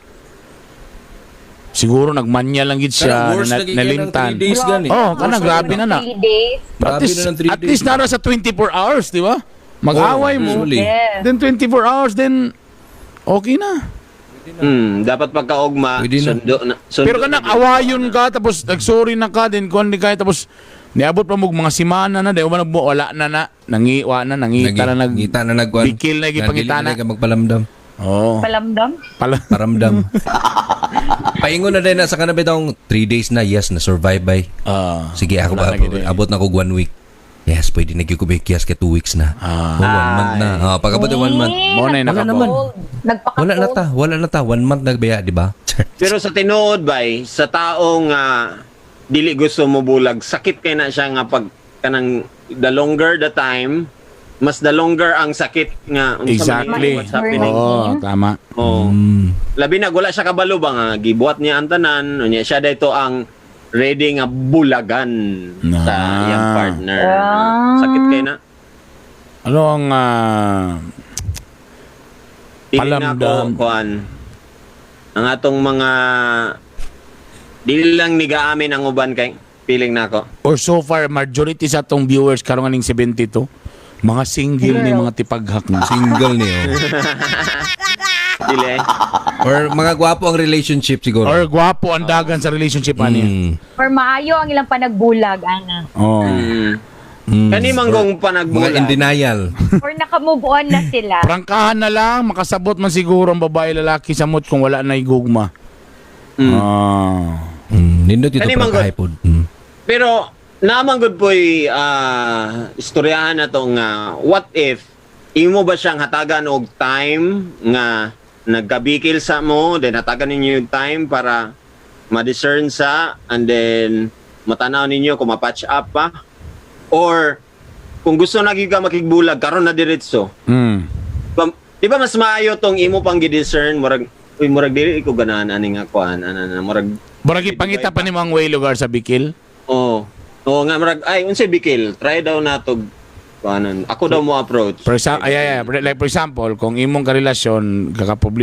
Siguro nagmanya lang gid siya, Kanang worst lagi kay ng nalimtan. 3 days gani. Oh, kana grabe na na. 3 days. At Grabe least, na ng 3 at days. least nara sa 24 hours, di ba? Mag-away Oh, mo. usually. Yes. Then 24 hours, then okay na. Dapat pagkaugma, Pwede na. sundo na. Sundo Pero kanang na gyud. awayon ka, tapos nagsorry na ka, then kuan di ka, tapos niabot pa mo og mga simana na, di ba nagbo, wala na na, nangiwa na, nangita na, nag, Ngita na nagkuan. Bikil na gipangita na. Dili na ka magpalamdam. Oh, Palamdam. pala. Paramdam. Paingon na din na sa kanang bitong 3 days na, yes, na survive bay. Ah. Sige, ako Wala ba, na gid eh. abot na ko 1 week. Yes, pwede na gyud ko ba kiyas kay 2 weeks na. Ah. Oh, 1 month na. Ah, pag abot 1 month. Eh, Mo na yung Wala nakabo. naman. Nagpaka-cold. Wala na ta, 1 month nagbaya, di ba? Pero sa tinuod bay, sa taong dili gusto mo bulag, sakit kay na siya nga pag kanang the longer the time, mas the longer ang sakit nga unsa man Exactly. ni, what's happening. Oh, tama. Oh. Labi na wala siya kabalo ba nga gibuhat niya ang tanan, unya siya dayto ang ready nga bulagan Na. sa iyang partner. Ah. Sakit kay na. Ano ang Dili na ako Palamdam. kuan. Ang atong mga dili lang nigaamin ang uban kay feeling nako. Or so far majority sa atong viewers karon aning 72 mga single ni mga tipaghak na. Single niyo. Dili. Or mga gwapo ang relationship siguro. Or gwapo ang dagan sa relationship ani. Or maayo ang ilang panagbulag, ana. Oh. Kani manggong Mga panagbulag. in denial. Or nakamove on na sila. Prangkahan na lang makasabot man siguro ang babae lalaki sa mot kung wala na igugma. Ah. Nindot ito Kani para manggod. kahipod. Pero naman gud po'y istoryahan na to nga what if imo ba siyang hatagan og time nga nagkabikil sa mo then hatagan ninyo yung time para ma-discern sa and then matanaw ninyo kung ma-patch up pa or kung gusto na gyud ka makigbulag karon na diretso. Di ba mas maayo tong imo pang gi-discern, murag uy, murag dili ko ganahan ani nga kuan ana na murag. Murag ipangita pa nimo ang way lugar sa Bikil. Oo. Oo nga murag ay unsay bikil, try daw nato kuanon. Ako daw mo approach. For example, ay, ay, ay, like for example, kung imong karelasyon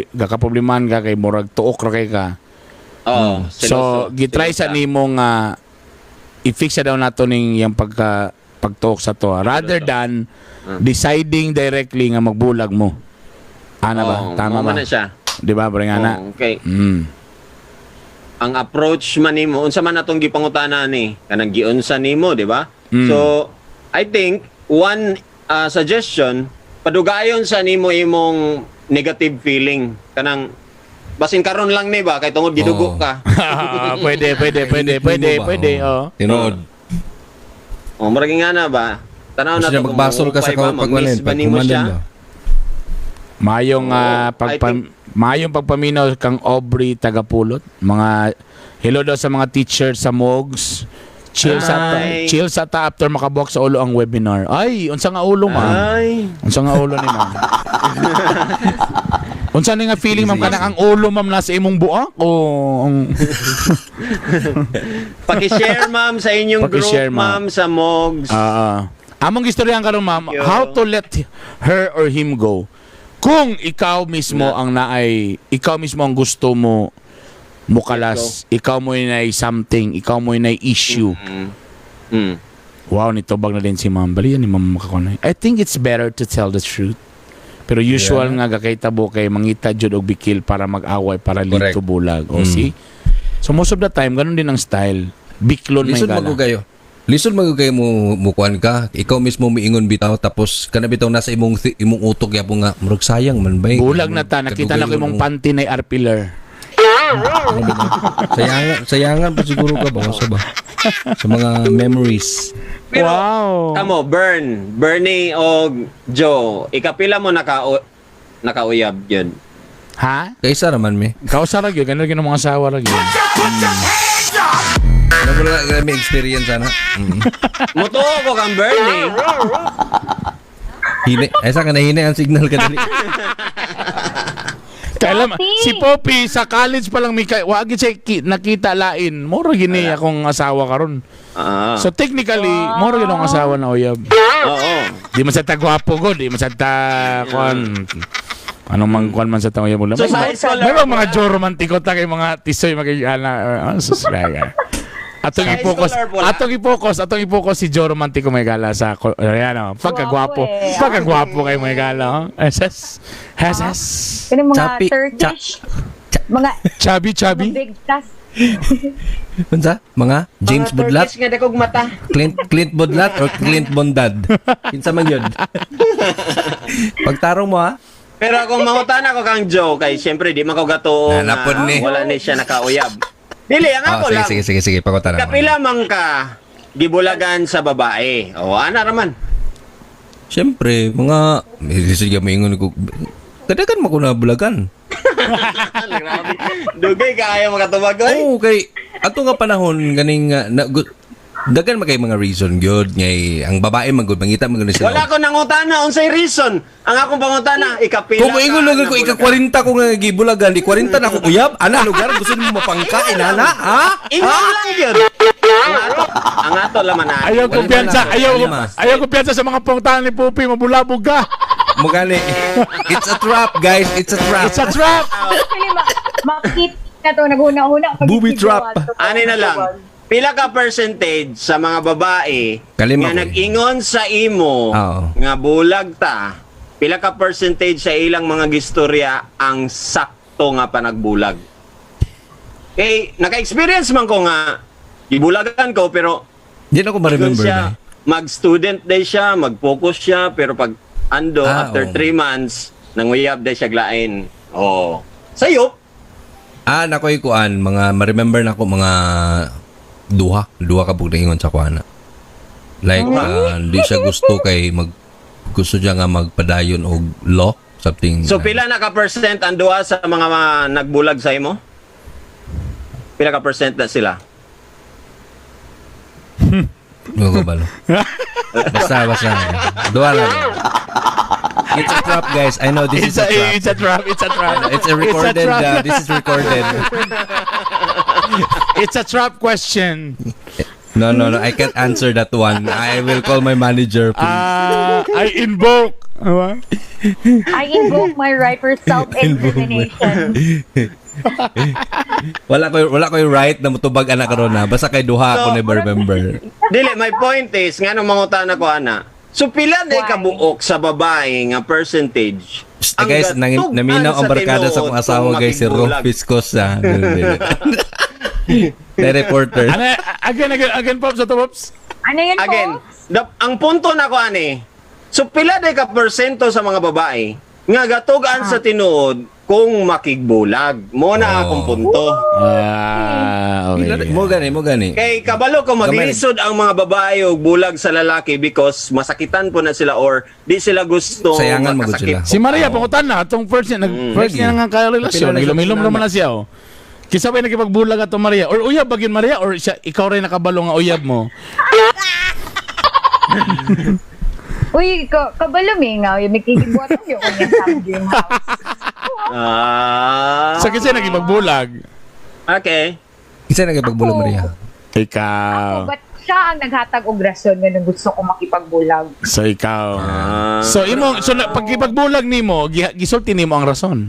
gakaproblemahan ka kay murag tuok ra kay ka. Oo. So, gitry sa nimo nga i-fix sa daw nato ning yang pagka pagtuok sa to rather than deciding directly nga magbulag mo. Ana ba? Tama ba? Na siya. Di ba, bre nga na? Oo, okay. Ang approach man nimo, unsa man atong gipangutana ni, kanang giunsa nimo, di ba? So, I think one suggestion, padugayon sa nimo imong negative feeling kanang basin karon lang ni ba kay tungod gidugo Oo. ka. Pwede, pwede, pwede, pwede, Mo ba? pwede. Oo. Oh. Tinuod. Oh, murag nga na ba? Tanaw na Kasi to kung magbasol ka sa maupay ba, pagwanin, mag-miss ba nimo paghumanin siya? ba? Mayong Oo, I mayong pagpaminaw kang Aubrey Tagapulot. Mga hello daw sa mga teacher sa MOGS. Chill sa ta, Ay. chill sa ta after makabuak sa ulo ang webinar. Ay, unsa nga ulo, ma'am? Ay, Unsa nga ulo ni ma'am? Unsa ni nga feeling ma'am kanang ang ulo ma'am nasa imong buak o ang paki-share ma'am sa inyong group Paki-share, ma'am. ma'am sa MOGS. Ah, ah. Among istoryahan karon ma'am, Thank you. how to let her or him go. Kung ikaw mismo ang naay, ikaw mismo ang gusto mo mukalas, ikaw mo nay something, ikaw mo nay issue. Wow, nitubag na din si ma'am. Bali yan ni ma'am makakunay. I think it's better to tell the truth. Pero usual nga gakaytabo kay mangita jud og bikil para mag-away para Correct. lito bulag. O see? So most of the time, ganun din ang style. Biklon may Lisod gala. man kayo. Lisod man kayo mo mukuan ka. Ikaw mismo miingon bitaw, tapos kana bitaw nasa imong utok yapon nga murag sayang man bay. Bulag na ta, nakita na ko imong panty na arpiler. Sayangan, sayangan pa siguro ka ba sa ba? Sa mga memories. Pero, Wow. Kamo, Bernie o Joe, ikapila mo nakauyab yun? Ha? Kaysa raman me. Kausa ra gyud, ganun gyud ang mga asawa ra gyud. Wala kami experience ana. Mutuo ko kang Bernie. Hine, ay sa kana hine ang signal ka dali. Kailan Poppy! si Poppy sa college pa lang may wa gyud siya nakita lain. Moro gini akong asawa karon. Ah. So technically, moro gyud akong asawa na uyab. Oo. Di man sa ta gwapo ko, di man sa ta kuan. Anong mang kuan man sa tao uyab mo. So, sa high school, May mga Joe romantiko ta kay mga tisoy magigana. Ano sus laga. Atong Sa high i-focus, school or wala? atong i-focus si Joe Romantico may gala sa ayan oh, pagkagwapo. Gwapo eh. Pagkagwapo kay may gala. Oh. SS. SS. Kani mga Chapi, Turkish. Mga Chubby, chubby. mga big tas. Unsa? Mga James Mga Budlat, Turkish nga dakog mata. Clint Budlat or Clint Bondad. Kinsa man yun? Pagtarong mo ha. Pero kung mangutan ako kang Joe, kay siyempre di man ko gatuo nga Nanapon ni. wala ni siya nakauyab. Dili, ang Oh, ako sige, lang. sige, sige, sige, pakutan na. Kapila man ka gibulagan sa babae. O, ana raman. Siyempre, mga sige maingon ko. Kadagan mo ko na bulagan. Grabe. Dugay ka ayaw makatubag oy. Oo, kay ato nga panahon ganing dagan man kay mga reason gyud ngay ang babae man gud mangita man gud sila. Wala ko nangutana unsay reason. Ang akong pangutana, ikapila. Kung moingon ka lang ko ika nabulagan. 40 ko nga gibulagan, di 40 na ako uyab, ana lugar gusto nimo mapangkain ana, ha? Ingon lang yun. Ang ato laman na. Ayaw Wala kumpiyansa, na, ayaw, lima. ayaw kumpiyansa sa mga pungtahan ni Pupi, mabulabog ka. Mugani. It's a trap, guys. It's a trap. It's a trap. Actually, makita na to, naghuna-huna. pag Booby si Joe trap. ato. Ani na lang. Pila ka percentage sa mga babae Kalima nga ko eh. nag-ingon sa imo Oo. nga bulag ta, pila ka percentage sa ilang mga gistorya ang sakto nga panagbulag? Eh, naka-experience man ko nga gibulagan ko pero Di na ko ingon ma-remember siya, na. mag-student day siya, mag-focus siya, pero pag ando, after oo. 3 months, nanguyab day siya glain. Oh. Sayo. Ah, nakoy kuan, mga ma-remember na ko mga duha, duha ka bug ingon sa kuana. Like di siya gusto kay mag gusto siya nga magpadayon og law something. So pila na ka percent ang duha sa mga nagbulag sa imo? Pila ka percent na sila? Ano ko balo? Basta, basta. Duha lang. It's a trap, guys. I know this It's is a a, trap. it's a trap, it's a trap. It's a recorded. It's a trap, This is recorded. It's a trap question. No. I can't answer that one. I will call my manager, please. Ah, I invoke. Ano ba? I invoke my right for self-incrimination. Wala ko yung right na mutubag anak karon na. Basta kay duha ako So, never remember. Dili, my point is ngano mangutana ko ana. So pila na Why? kabuok sa babae nga percentage? Psst, eh, guys, gatug-an naminaw ang sa barkada sa tinuod akong asawa kung guys, si Rolf makigbulag. Fiscos ah. The reporter. Ano, again, again, again, Pops, ato, Pops. Ano yun, Again, Pops? ang punto na ko ani. So pila day ka porsyento sa mga babae nga gatugaan sa tinuod kung makigbulag. Mo na Oh. akong punto. Ah, okay. Mo gani, mo gani. Kay kabalo ko maglisod ang mga babae og bulag sa lalaki because masakitan po na sila or di sila gusto Sayangan magud makasakit. sila. Si Maria, pangutan na, atong first niya, nag, first niya nga kaya relasyon, Kapila na nagilom-ilom siya naman na siya, oh. Kisa ba nakipagbulag ato Maria? Or uyab ba gyud Maria? Or siya, ikaw rin nakabalo nga uyab mo? Uy, kabalo mi nga. Yung nagkikibuhat ako yung kanya sa dream house. Ah. So kasi nagipagbulag. Okay. Isa nagipagbulag Ako. Maria. Ikaw. Ako, but siya ang naghatag og rason nga nung gusto ko makipagbulag. So ikaw. Ah. So imo so na, pagkipagbulag nimo, gisulti nimo ang rason.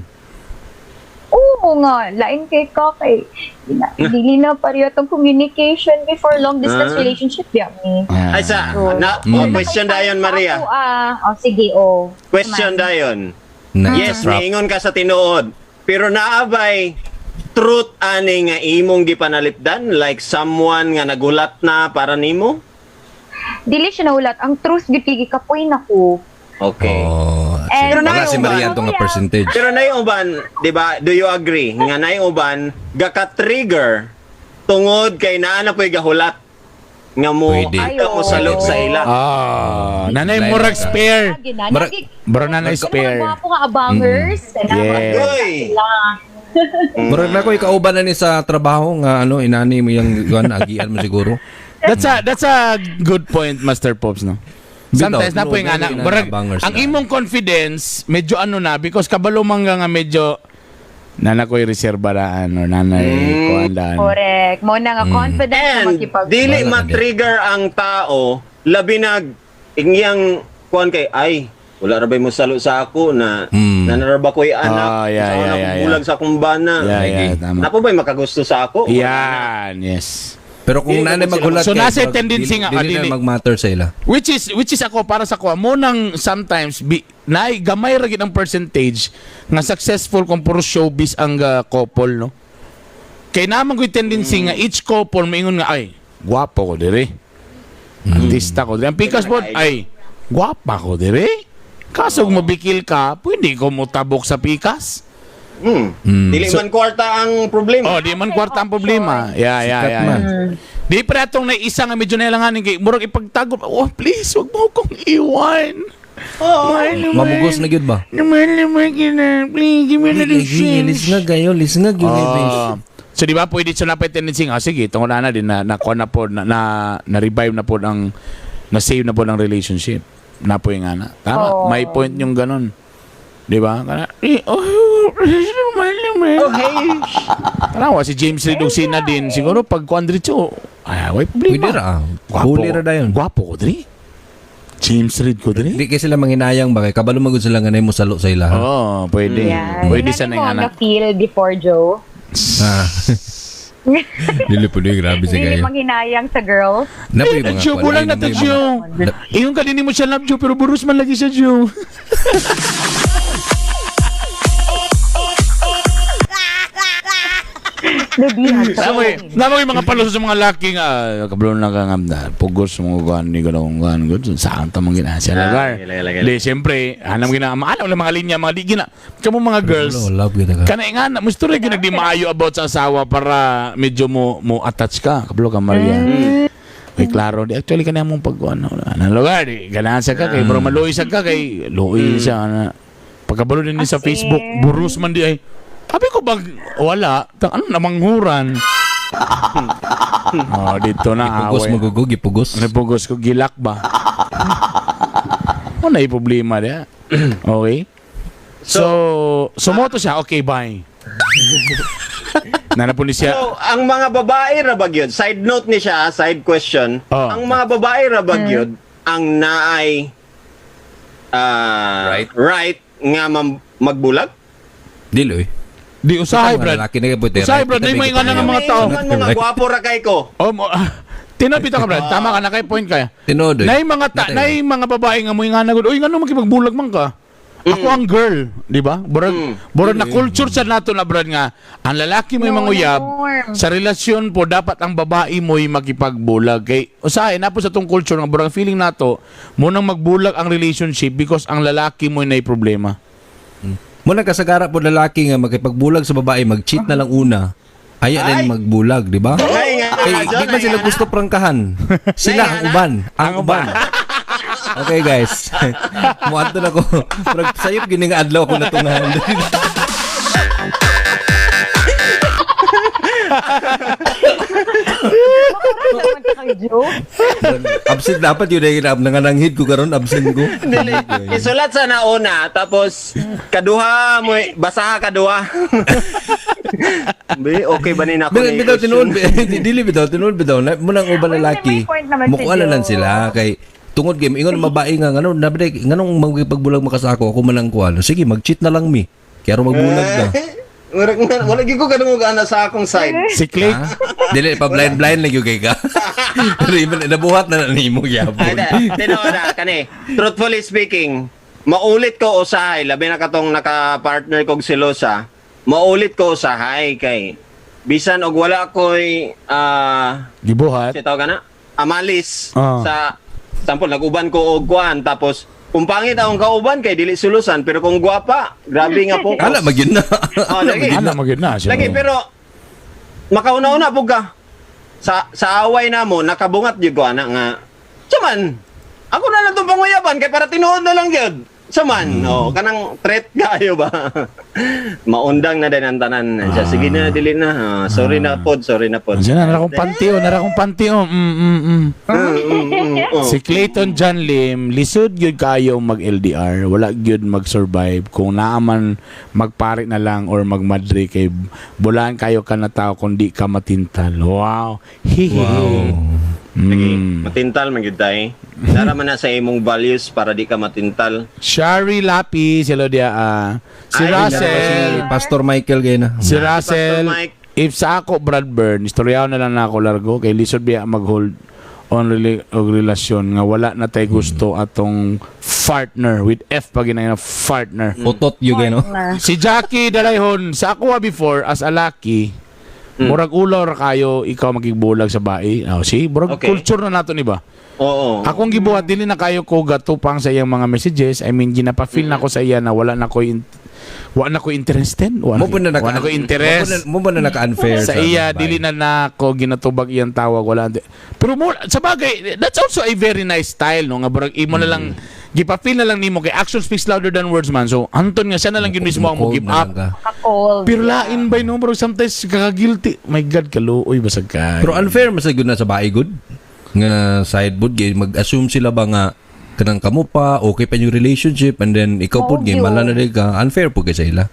Oo nga, lain kay ka kay dili na pareho tong communication before long distance relationship ya mi. Ay sa na oh, question dayon Maria. Ako, oh, sige, oh. Question dayon. Na, Yes, it's a trap. niingon ka sa tinuod. Pero naabay truth ani nga imong gipanalipdan, like someone nga nagulat na para nimo? Dili siya nahulat. Ang truth gyud kay gikapoy na ko. Okay. Oh, And- wala si Maria to nga percentage. Pero nay uban, 'di ba? Do you agree nga nay uban gaka-trigger tungod kay naa na po'y gahulat nga mo Pwede. ka mo salot sa ila? Ah, nanay Blind murag ka. spare. Lagi na. Bro, nanay spare. Mga gwapo nga abangers. Yes. Uy. Sila. Murag na ko ikauban na ni sa trabaho nga ano inani mo yung yuan agian mo siguro. That's a good point, Master Pops, no? Sometimes na Bitaw, po yung no, anak, very murag, bangers ang na. imong confidence, medyo ano na, because kabalo man ka nga medyo, nana ko'y reserbaraan or nanay kuan daan. Correct. Mo na nga confident na And makipag dili Wala ka ma-trigger ang tao labi nag ingyang kuan kay, ay, wala ra bay mo salo sa ako na nanara ba ko'y anak sa ako bulag sa akong bana. Yeah, tama. Napo ba'y makagusto sa ako? Yan, yes. Pero kung Dili nanay ko sila- maghulat So, kay, nasa murag tendency nga, dili na dili. mag-matter sa ila. Which is ako para sa kuha mo nang sometimes bi, nay gamay ra gid ang percentage nga successful kung puro showbiz ang couple, no. Kay naman ko'y tendency nga each couple moingon nga, "Ay, gwapo ko dire. Artista ko dire." Ang pikas po, "Ay, gwapa ko dire." Kaso kung mabikil ka, pwede ko motabok sa pikas. Dili man kwarta ang problema. Oh, di man kwarta ang problema. Yeah, Sikat man. yeah. Di pa atong na isa nga medyo nailanganin kay murag ipagtago. "Oh, please, wag mo akong iwan. Oh, Mamugos na gyud ba? Naman naman kina. Please, give me another chance." Lisngag kayo, lisngag yun. Ah. So di ba pwede siya na tendency nga, sige, tungod na din na na na po na, na, na revive na po ang na save na po ang relationship. Na po yung ana. Tama, Oo. may point yung ganun. Di ba? Kana, eh, oh, naman naman. Oh, hey. Tanawa si James Reid ug si Nadine siguro pag kuan diretso, ay way problema. Pwede ra. Ah. Gwapo. Huli ra dayon. Gwapo ko diri. James Reid ko diri. Di kay sila manghinayang ba kay kabalo magud sila nga mo salo sa ila. Oh, pwede. Yeah. Pwede sa Ano nang mo anak. na-feel before, Joe? Ah. Dili po di grabe si Hindi kayo. manghinayang sa girls. Napoy mga Joe, kuwan, bulang na ay, to, napoy Joe. Ingon ka din mo siya love, Joe, pero burus man lagi siya, Joe. Lubihan. Namoy, namoy mga paluso sa mga laki nga, ah, kabalo na ka nga, na, pugos mo kuan ni ko kuan good saan ta man gina siya lagar. gila, gila, gila. Di siyempre, hanam gina, maalam lang mga linya, mga di gina. Kamo mga girls, Wala, love kita ka. kana nga na musto rin ginag di maayo about sa asawa para medyo mo mo attach ka. Kabalo ka, Maria. Kay klaro di actually kanya mong pag ano, ano lugar di ganahan sa ka kay bro maluoy sa ka kay luoy siya na pagkabalo din ni sa As Facebook in. burus man di ay sabi ko bag wala tang ano namanghuran. Oh, dito na Pugos away. magugog, gipugos. Nagpugos ko gilak ba. Ano na yung problema diya? Okay. So, sumoto siya. Okay, bye. Nanapon ni siya. So, ang mga babae ra ba gyud? Side note ni siya, side question. Oh. Ang mga babae ra ba gyud ang naay Right. right nga magbulag? Dili oy. Di usahay, Mga Brad. lalaki na gyud Usahay, Brad. May mga nga mga tao. Man mo nga gwapo ra kay ko. Oh, mo, tinapita ka, Brad. Tama ka na kay point kaya. Tinuod oy. Nay mga ta, Natay. nay mga babae nga mo nga nagud. Uy, ngano makipagbulag man ka? Ako ang girl, di ba? Burag, burag na culture sa nato na, Brad, nga ang lalaki may No, manguyab norm. sa relasyon po dapat ang babae mo'y makipagbulag kay usahay na po sa tong culture nga burag feeling nato mo nang magbulag ang relationship because ang lalaki mo'y nay problema. Muna kasagara po lalaki nga makipagbulag sa babae, mag-cheat na lang una. Aya Ay! din magbulag, di ba? Ay, nga Kay na, John, di man ay, sila nga na. gusto prangkahan. Sila ang uban, ang uban. Okay guys. Muadto na ko. Murag sayop gini nga adlaw ako natungahan. Naman ka kay Joe. Absent dapat yun ay nangananghid ko karon absent ko. Dili. Isulat sa nauna tapos kaduha mo basaha kaduha. Be, okay ba ni nako Bitaw ni bitaw question? tinuod dili bitaw tinuod bitaw na munang uban Uy, lalaki. may point naman si Mukuha na lang Joe. sila kay tungod kay ingon ang babae nga ngano nabday nganong magpagbulag makasako ako man ang kuan. Sige mag-cheat na lang mi. Kaya ro magbulag na. Murag na wala gyud ko kadungog ana sa akong side. Si Click Ha? Dili pa blind blind lagi kay ka. Pero iban nabuhat na na nimo Ay, gyapon. da, tinuod na, kani. Truthfully speaking, maulit ko usahay, labi na katong naka-partner kog silosa, maulit ko usahay kay Bisan og wala ko'y Gibuhat. siya tawag na amalis sa sample nag-uban ko og kuan, tapos kung pangit akong kauban kay dili sulusan, pero kung gwapa, grabe nga po. Ala magyud na. Oh, lagi. Ano magyud na siya. Lagi, pero makauna-una po ka sa away namo, nakabungat gyud ko ana nga saman ako na lang tong panguyaban kay para tinuod na lang gyud saman. Oh, kanang threat kayo ba, maundang na din ang tanan siya. Sige na, dili na. Ah, sorry na pod, sorry na pod. Andiyan na, nara kong panty oh, nara kong panty oh. Oh. Si Clayton John Lim, lisod gyud kayo mag-LDR, wala gyud mag-survive kung naaman magpare na lang or magmadre kay bulaan kayo ka na tao kung di ka matintal. Wow. Hihihi. Wow. Sige, matintal man gyud tay. Nara man na sa imong values para di ka matintal. Shari Lapis, hello dia. Si Ay, Russell, Si Pastor Michael gay na. si Russell, Pastor Mike. If sa ako Bradburn, istoryaw na lang na ako largo kay lisod biya mag-hold on og relasyon nga wala na tay gusto atong partner with F pag ginang partner. Utot yun gay no. Partner. Si Jackie Dalayhon, sa ako before as a laki, murag ulaw ra kayo ikaw magigbulag sa bae. Oh, see, murag culture na nato ni ba? Oo. Akong gibuhat dili na kayo ko gatupang sa iyang mga messages. I mean, ginapa-feel na ko sa iya na wala na ko wa na ko interested. Wa Mo po na naka wa na ko interest. Mo ba na naka-unfair Sa iya babae? dili na nako ginatubag iyang tawag, wala. Pero mo sa bagay, that's also a very nice style, no, nga murag imo na lang gipa-feel na lang nimo kay action speaks louder than words man. So anton nga siya na lang gyud mismo ang mo Cold give na up. lang ka. Ka-cold. Pero lain ba no, bro, sometimes kaka-guilty. My God, kaluoy basag ka. Pero unfair man sa good na sa bae good. Nga side board gay mag-assume sila ba nga kanang kamo pa okay pa yung relationship and then ikaw Oo, pod gay yun. mala na din ka, unfair po kay sa ila.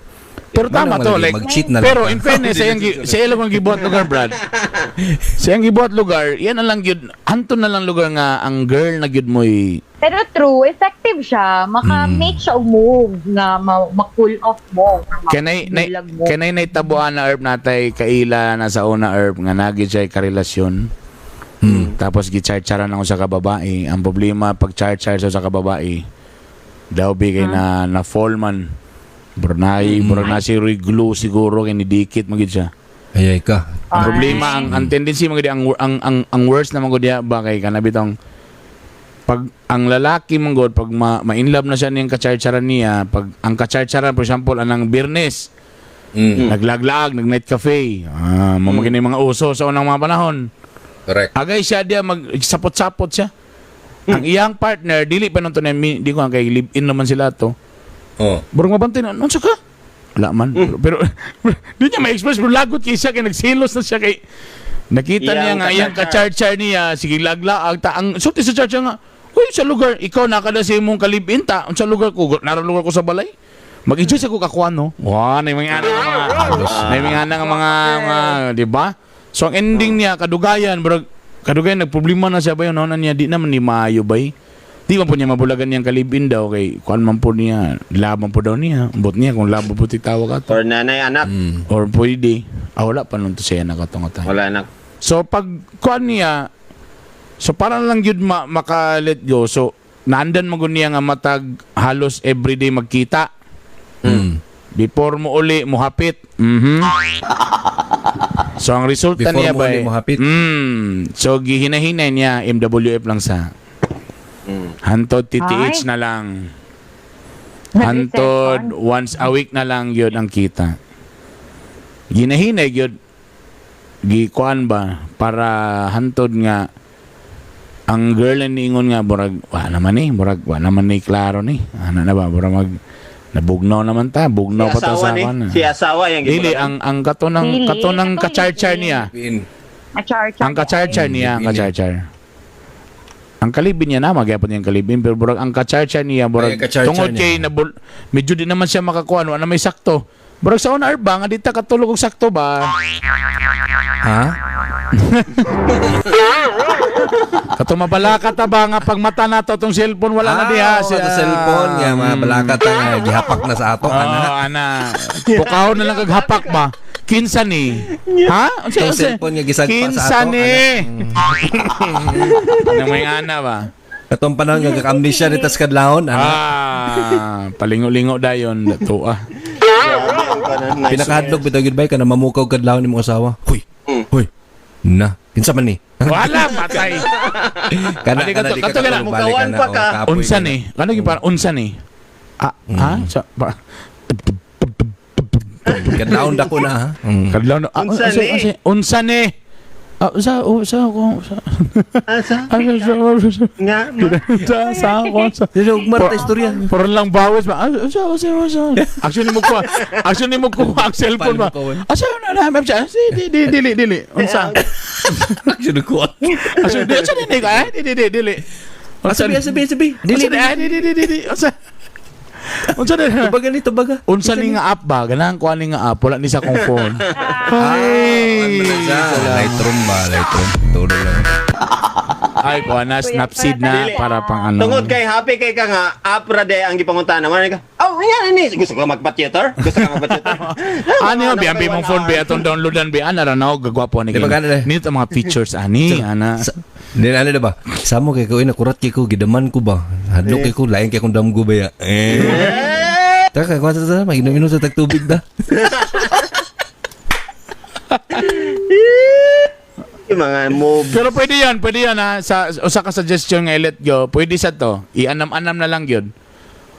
Pero tama Manang to, malagi, like, mag-cheat na lang pero ka. in fairness, sa iyang ang gibuhat lugar, Brad. Sa iyang gibuhat lugar, yan na lang gyud, anton na lang lugar nga ang girl na gyud mo'y Pero true, effective siya. Maka-make siya og move nga ma-cool off mo. Or Kanay nay mabulag mo. kanay naitabuan na herb natay kaila na sa una herb nga nagi siya karelasyon. Tapos gicharcharan ako sa kababae. Ang problema pag charchar sa kababae, daw bigay na na fall man. Brunei, mm. si Roy glue siguro kay nidikit magid siya. Ayay ka. Ang problema ang tendency magid ang worst na magud ba kay kanabitong pag ang lalaki man gud pag ma-in love na siya niyang kacharcharan niya, pag ang kacharcharan, for example, anang Biyernes, naglaglaag, nag-night cafe. Ah, mm. Yung mga uso sa unang mga panahon. Correct. Agay siya diya mag sapot-sapot siya. Ang iyang partner dili pa nung tunay, di ko ang kay live in naman sila to. Oh. Burong mabantay na, unsa ka? Wala man. Pero, di niya ma-express, pero lagot kay siya kay nagsilos na siya kay nakita niya Iyang nga iyang ka-char-char niya, sige laglaag ta ang sulti sa char nga, uy, sa lugar ikaw nakada sa imong kalibin ta, unsa lugar ko, nara lugar ko sa balay. Mag-enjoy sa ko kakuan no. Wa na mga ana nga mga na mga ana nga mga, di ba? So ang ending niya kadugayan, bro, kadugayan nagproblema na siya ba yun, no, na niya di naman ni maayo bay. Di man po niya mabulagan niyang kalibin daw kay kuan man po niya, laban po daw niya. Ambot niya kung laban po titawag ato. Or nanay anak. Or pwede. Ah, wala pa nun to siya nakatong atay. Wala anak. So pag kuan niya, so parang lang yun maka let go. So naandan mo niya nga matag halos everyday magkita. Before mo uli, mohapit. So ang resulta Before niya mo ba uli, mohapit. So gihinahinay niya MWF lang sa. Hantod TTH Ay. na lang. Hantod once a week na lang yun ang kita. Ginahinay yun gikuan ba para hantod nga ang girl na niingon nga murag wa naman ni, murag wa naman ni klaro ni ana na ba, murag mag nabugnaw naman ta, bugnaw Si pa ta asawa sa ni. kuan. Si asawa yung Dili ang katunang Dili, katunang katong ka-char-char live-in. niya. Ma-char-char. Ang ka-char-char niya, ang Live-in. ka-char-char. Ang kalibin niya na magyapon niyang kalibin, pero burag ang ka-char-char niya burag Ay, ka-char-char tungod niya. kay nabul, medyo di naman siya makakuha wa na may sakto. Burag sa una arba nga di ta katulog og sakto ba. Ha? Kato mabalaka ta ba nga pag mata nato tong cellphone wala na diha Ah, sa cellphone nga mga balakat nga gihapak na sa ato Oh, ana. ana. Pukaw na lang kag hapak ba? Kinsa ni? Ha? Unsa Itong unsa? cellphone nga gisagpa sa Kinsa ato, ni? Anong may ana ba? Katong panahon nga kaka-amnesia ni tas kadlawon ana. Ah, palingo-lingo dayon dato ah. Kanang nice. Pinakahadlok bitaw gyud bay kana mamukaw kadlawon nimo asawa. Huy. Huy. Na, kinsa man ni? Wala, patay. Kana Adi, kana di ka kato ka na. katulog, balik Mukawan ka na. pa ka. Oh, kapoy Unsa ka na. ni? Kano gyud parang unsa ni? Ah, ah, sa pa. Kadlawon dako na ha. Kadlaw no. Ah, Unsa unsa ni? unsa unsa ni? Ah, unsa unsa ko unsa. Asa? Ah, unsa unsa Nga. unsa sa ko unsa. Dili ugmar ta istorya. Puro lang bawis ba? Ah, unsa unsa unsa. Action ni mo ko. Action ni mo ko ang cellphone ba? Paano mo Asa na na na siya? Si di di dili dili. Unsa? Action ko. Action di unsa ni ka? Eh, di di di dili. Unsa Sabi sabi sabi. Dili Dili di di di di di. Unsa? Unsa ni? Tubaga ni tubaga. Unsa ni nga app ba? Ganahan ko ani nga app. Wala ni sa akong phone. Ay! Lightroom ba? Lightroom. Tulog lang. Ay, kuha na, Snapseed na para pang ano. Tungod kay happy kay ka nga, app ra de ang gipangutana man ka. Oh, yan ini. Gusto ka magpa-theater? Gusto ka magpa-theater? Ano yung biyan mong phone bi atong downloadan bi ana ra na gagwapo ni. Di ba ganun eh? Nito ang mga features ani ana. Hindi ano na ba? Samo kay ko ina kurat kay ko gidaman ko ba? Hadlok kay ko lain kay kong damgo ba ya? Eh. Taka ko sa maginom-inom sa tagtubig da. Yung mga move. Pero pwede yan ha. Sa usa ka suggestion nga i-let go, pwede sa to. I-anam-anam na lang yun.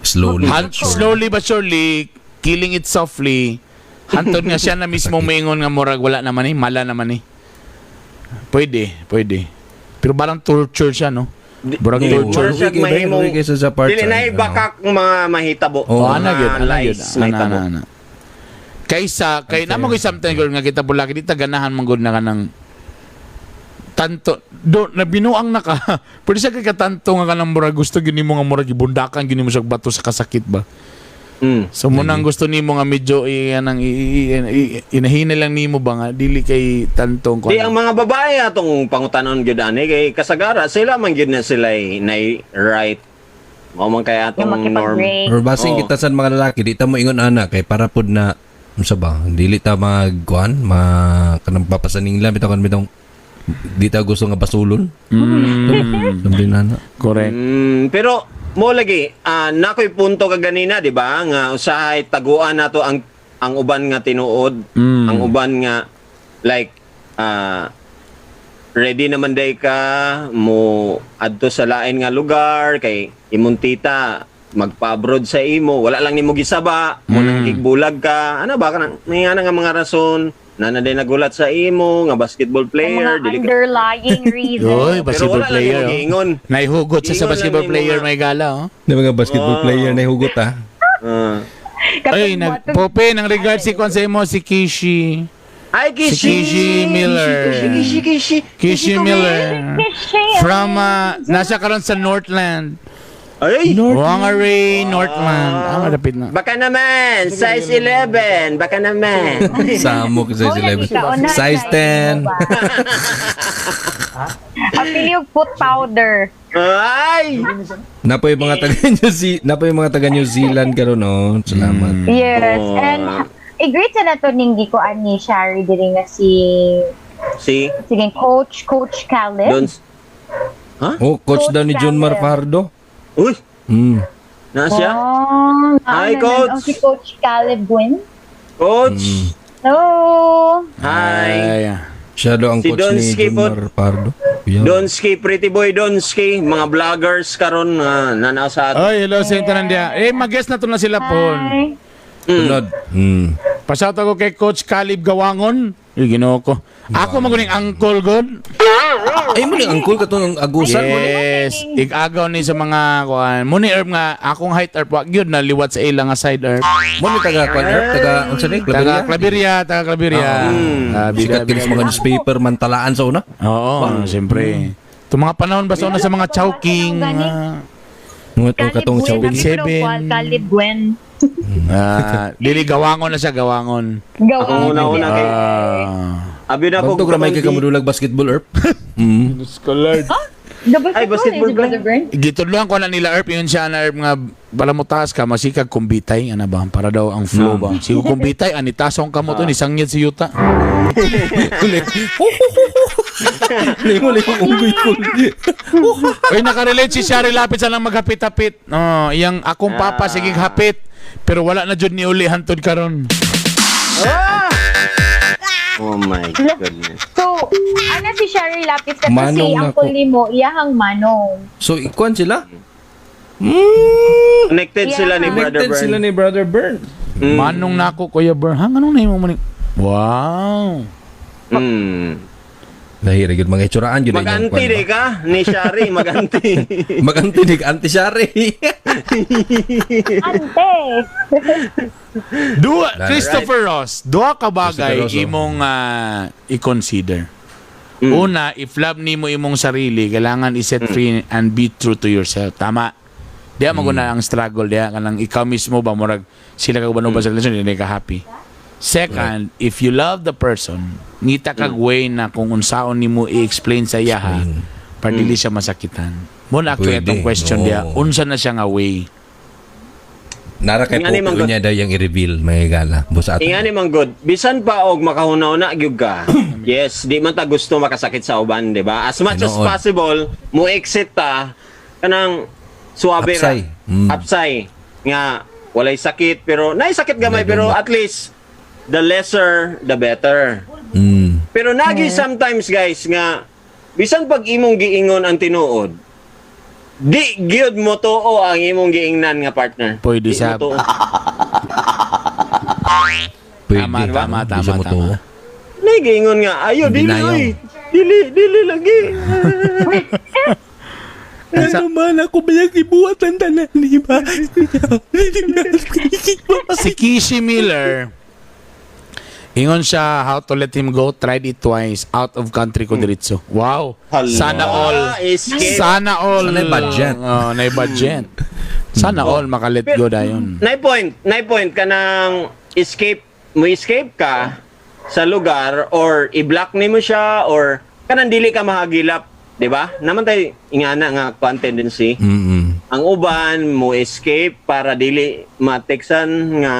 Slowly. Slowly but surely, killing it softly. Hantod nga siya na mismo moingon nga murag wala naman eh, mala naman eh. Pwede, pwede. Pero parang torture siya, no? Burag Di- torture. Mura siya Lugi kay mahimong- lugi kaysa sa parts, Dili na ano. ibakak mga mahitabo. Oh, Oo. ana gyud, Mga ana gyud. lies Ana, mahitabo. ana, ana. Kaysa kay namo kay something girl nga kita bulaki di ta ganahan man gud na kanang tanto do na binuang na ka. Pwede siya kay katanto nga kanang murag gusto gyud nimo nga murag gibundakan gyud nimo siya og bato sa kasakit ba. So mo nang gusto nimo nga medyo anang inahina lang nimo ba nga dili kay tantong Di ang mga babae atong pangutanon gyud ani kay kasagara sila man gyud na sila nay right. Mao man kay Yung atong norm. makipag-break. Or basing Oo. kita sa mga lalaki, di ta mo ingon ana kay para pod na unsa ba? Dili ta magkuan, ma kanang papasaning lang bitaw kan bitong di ta gusto nga basulon. Something na na. Correct. Pero mo lagi nakoy punto ka ganina di ba nga usahay taguan nato ang uban nga tinuod, ang uban nga like ready naman day ka mo adto sa lain nga lugar kay imong tita magpa-abroad sa imo wala lang nimo gisaba mo nang gigbulag ka ano ba kanang may ana nga mga rason na na day nagulat sa imo nga basketball Yung player mga dili ka underlying reasons. Oy, pero basketball wala lang player. nimo Oh. giingon. Naihugot siya sa Giingon lang basketball nimo player nga. may gala oh. Di mga basketball player na hugot ah. Kapag Ay, nag Pope, nang regards si kwan sa imo si Kishi. Ay, Si Kishi! Kishi Miller. Kishi, Kishi, Kishi Miller. Kishi, From nasa karon sa Northland. Ay! Whangarei, Northland. Ah, malapit na. Baka naman! Size 11! Baka naman! Samo ko size 11. Size 10. Apili yung foot powder. Ay! Napoy mga taga New Zealand, napoy mga taga New Zealand karon no. Salamat. Yes. Oh. And i-greet sa nato ning gikuan ni Shari diri nga si Si sige Coach Caleb. Don... Oh, coach daw ni John Mar Fajardo. Uy! Na siya? Oh, Hi, ano, Coach. Oh, si Coach Caleb Gwyn. Coach! Hello. Hi! Ay, ah. Siya daw ang Si coach Don ni Skipot. John Mar Fajardo. Yeah. Donski, Pretty Boy Donski, mga vloggers karon nga nanaw sa ato. Ay, hello sa tanan diya. Eh, mag-guest na to na sila po. Hi. Sunod. Pashout ako kay Coach Caleb Gawangon. Ay, Ginoo ko. Ako maguning uncle god. Ay mo ni angkol katong agusan mo ni. Yes, igagaw ni sa mga kuan. Muni herb nga akong height herb wa gyud na liwat sa ila nga side herb. Mo ni taga kuan herb, taga unsa ni? Taga Claveria. Claveria, taga Claveria. Ah, bida, Sikat kini sa bida. mga newspaper mantalaan sa una. Oo, siyempre. Itong mga panahon basta una sa mga chowking. Mga to katong Caleb chow. Gwen. Seven. Caleb Gwen. Dili gawangon na siya, gawangon. Gawa. Ako una-una kay Abi na ko Bantog ramay kay kamudulag basketball herb. Scholar. Ay, basketball Brother Bern. Gitudloan ko na nila Erp, yun siya na Erp nga bala mo taas ka masikag kumbitay ana ba para daw ang flow ba. Sigo kumbitay ani tasong kamo to ni sangyad si yuta. Limo limo unggoy ko. Uy, nakarelate si Shari Lapid sa lang maghapit-hapit. No, iyang akong papa sige hapit pero wala na jud ni uli hantod karon. Oh my goodness. So, ana si Sherry Lapis kasi Manong si nako. Uncle Limo, iyahang manong. So ikuan sila? Connected Yeah. sila ni Brother Connected Bern. sila ni Brother Bern. Manong nako, Kuya Bern. Hang anong name mo ni? Wow. Nahira gyud mga itsuraan gyud Mag-anti di ka ni Shari, mag-anti. Mag-anti ni anti Shari. Ante! Dua, Right. Christopher Ross, duha ka bagay Christopher Ross, oh. imong i-consider. Una, if love nimo imong sarili, kailangan i-set free and be true to yourself. Tama. Diya mo na ang struggle diya kanang ikaw mismo ba murag sila ka ba sa relasyon hindi ka happy. Second, if you love the person, ngita kag way na kung unsaon nimo i-explain sa iya ha, para dili siya masakitan. Mo na actually Pwede. itong question diya, Oo. unsa na siya nga way? Nara kay Ingani Pope man gud. niya daw yung i-reveal mga gala. Busa ato. Ingani man good. Bisan pa og makahuna-huna gyud ka. Yes, di man ta gusto makasakit sa uban, di ba? As much as Tinuod. possible, mo exit ta kanang suabe ra. Upsay. Upsay nga walay sakit pero naay sakit gamay Medyo pero at least the lesser the better. Pero nagi sometimes guys nga bisan pag imong giingon ang tinuod, di gyud mo tuo ang imong giingnan nga partner. Pwede Di mo sab. tuo. Pwede. Tama, tama, Di siya tama, mo tama. tuo. Nay giingon nga ayo dili Denial. oy. Dili dili lagi. Ano man ako ba yung ibuhat ang tanan, di ba? Si Kishi Miller, ingon siya how to let him go, tried it twice, out of country ko diretso. Wow. Hala. Sana all. Escape. Sana all. Sana budget. Oh, na budget. Sana all maka-let go dayon. Nine point kanang escape mo escape ka sa lugar or i-block nimo siya or kanang dili ka mahagilap, di ba? Naman tay ingana nga kuan tendency. Ang uban mo escape para dili mateksan nga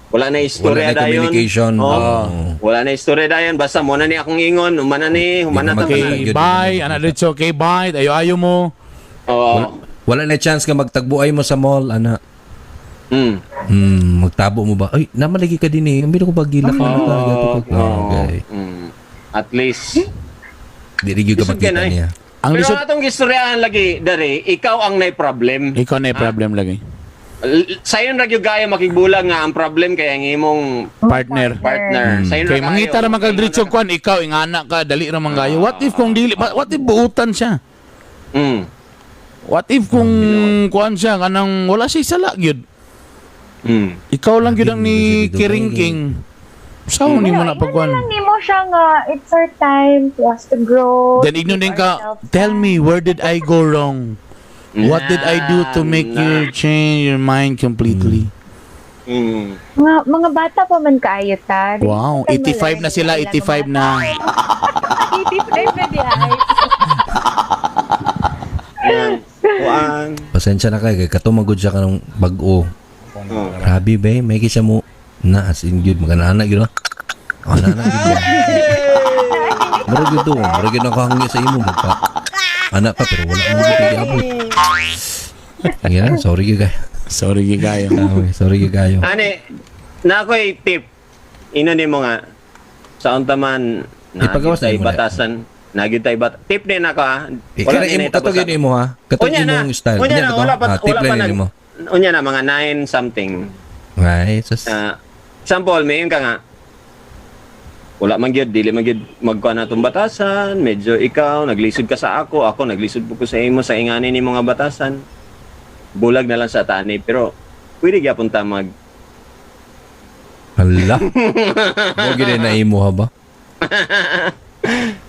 wala na istorya Wala na dayon. communication. Oo. Oo. Wala na istorya dayon basta mo na ni akong ingon, humana ni, humana Di ta na man. Okay, Yun, bye. yun. Ana diretso, okay, bye. Ayo-ayo mo. Oo. Wala na chance ka magtagbuay mo sa mall, ana. Magtabo mo ba? Ay, namalagi ka din eh. Ang bilo ko ba gila ka na ka? Oo. Okay. At least Di rin ka Lisod ka makita na eh. niya. Ang Pero lisod, ang atong gistoryahan lagi dere, ikaw ang nay problem. ikaw na yung problem lagi. Sayon ra gyud kayo makigbulag nga ang problem kay ang imong Partner. partner. Sayon ra Kay mangita ra man kag diretso kwan, ikaw ingana ka, dali ra man kayo. What if kung dili, what if buutan siya? What if kung kuan siya kanang wala siya sala gyud? Ikaw lang gyud ang ni Hindi, Kiringking. Sao ni mo na Ano pagkuan? lang nimo siya nga, it's our time to us to grow. Then ignon din ka, tell me where did I go wrong? What did I do to make you change your mind completely? Mga bata pa man kaayo ta. Wow, 85 na sila, 85 na. 85 na di ay. Yan. Kuan. Pasensya na kay kay katumagod siya kanang bag-o. Oh. Grabe ba may kisa mo na as in gyud magana gyud ah. Ana na gyud. Murag gyud to, murag gyud ako hangyo sa imo magpa. Anak ka pero wala mo gyud giabot. Yan, sorry gyud kay. Sorry gyud kayo. Okay, sorry gyud kayo. Ani na ako'y tip. Ino nimo nga sa unta man Ipagawas na tay imo na. batasan. Nagyud tay bat. Tip ni nako ha. Eh, kana ni imo nahitabo katog sa- yun imo ha. Katog Unya na. imong style. Unya na ba to? wala pa Ah, tip wala pa lang nag nimo. Unya na mga 9 something. Ay, sus. Ah, example, may ka nga. Wala man gyud, dili man gyud magkuan na tong batasan, medyo ikaw naglisod ka sa ako, ako naglisod po ko sa imo sa ingani ni mga batasan. Bulag na lang sa tani pero pwede gyapon ta mag Hala. Mo gyud na imo ha ba?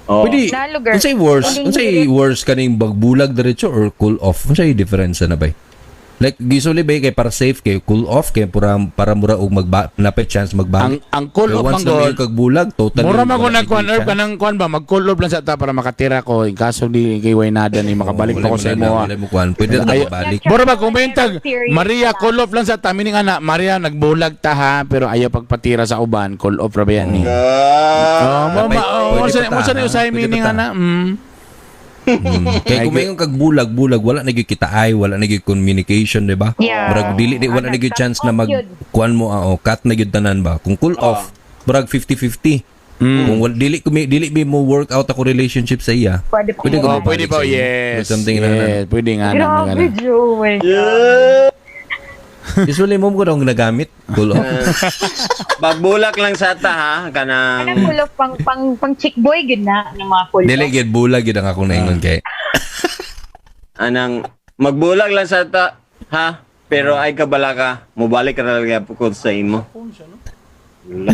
Oh. Pwede. Nalugar. Unsay worse? Uling Unsay hirit. worse kaning bagbulag diretso or cool off? Unsay difference na bay? Like usually bay kay para safe kay cool off kay para para mura og magba napay chance Ang magbalik. ang call Pero off once ang na may god. kag bulag totally. Mura man ko wala nagkuan gyud herb chance. kanang kuan ba mag call off lang sa ta para makatira ko in kaso di kay Waynada ni makabalik pa ko sa imo. Wala mo kuan. Pwede na Ay- mabalik. Mura ba kung mayintag Serious Maria ka. call off lang sa ta meaning ana Maria nagbulag ta ha pero ayaw pagpatira sa uban call off ra ba yan ni. Oh, mo Dapat ma oh, pwede mo sa pa ta, mo sa ha? usay Pwede pa meaning ta. ana. Kay Ay, kung may kag bulag bulag wala na gyud kita ay wala na gyud communication di ba? Yeah. Murag dili di wala na gyud Ana, chance cut na off mag yun. kuan mo ah, oh, cut na gyud tanan ba. Kung cool off Murag 50-50. Kung dili ko dili mi mo work out ako relationship sa iya. Pwede pa. Pwede ko Oh, mabalik pwede pa, sa imo. yes. Something na Yes, pwede nga na. Grabe, Joe. Yeah. Usually mo ko daw ginagamit. Cool off. Bagbulak lang sa ta ha Kanang kanang cool off pang pang pang chick boy gid na ng mga cool Dili off. gyud bulag gyud ang akong naingon kay. anang magbulag lang sa ta ha pero ay kabala ka mobalik ra talaga ko sa imo. Wala.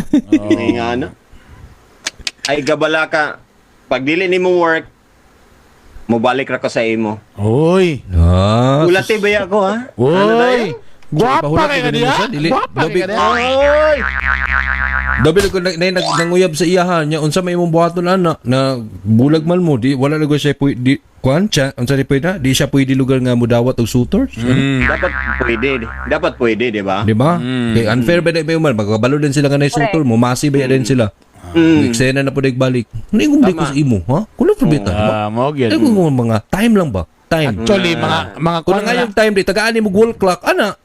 Ay nga ano. Ay kabala ka pag dili nimo work mobalik ra ko sa imo. Uy. Ah, Ulati ba ako ha? Ano Uy. Guwapa Ipahulat kay ko ka din mo diha. siya, dili. Guwapa kay ka diha. Oy! Dabi ko na, na, nanguyab sa iya ha nya unsa may imong buhaton ana na bulag man mo di wala na siya pwede di kuan siya unsa di pwede na di siya pwede lugar nga mudawat og suitors. Dapat pwede. Dapat pwede, di ba? Di ba? Kay unfair ba na ba man magkabalo din sila nga nay suitor mo masi ba din sila. Eksena na po balik. Ningon ko sa imo ha? Kulo pa bita. di ba? Ah, mo gyud. Ay kung mga time lang ba? Time. Actually, mga Kung nga yung time di tagaan ni mo wall clock ana.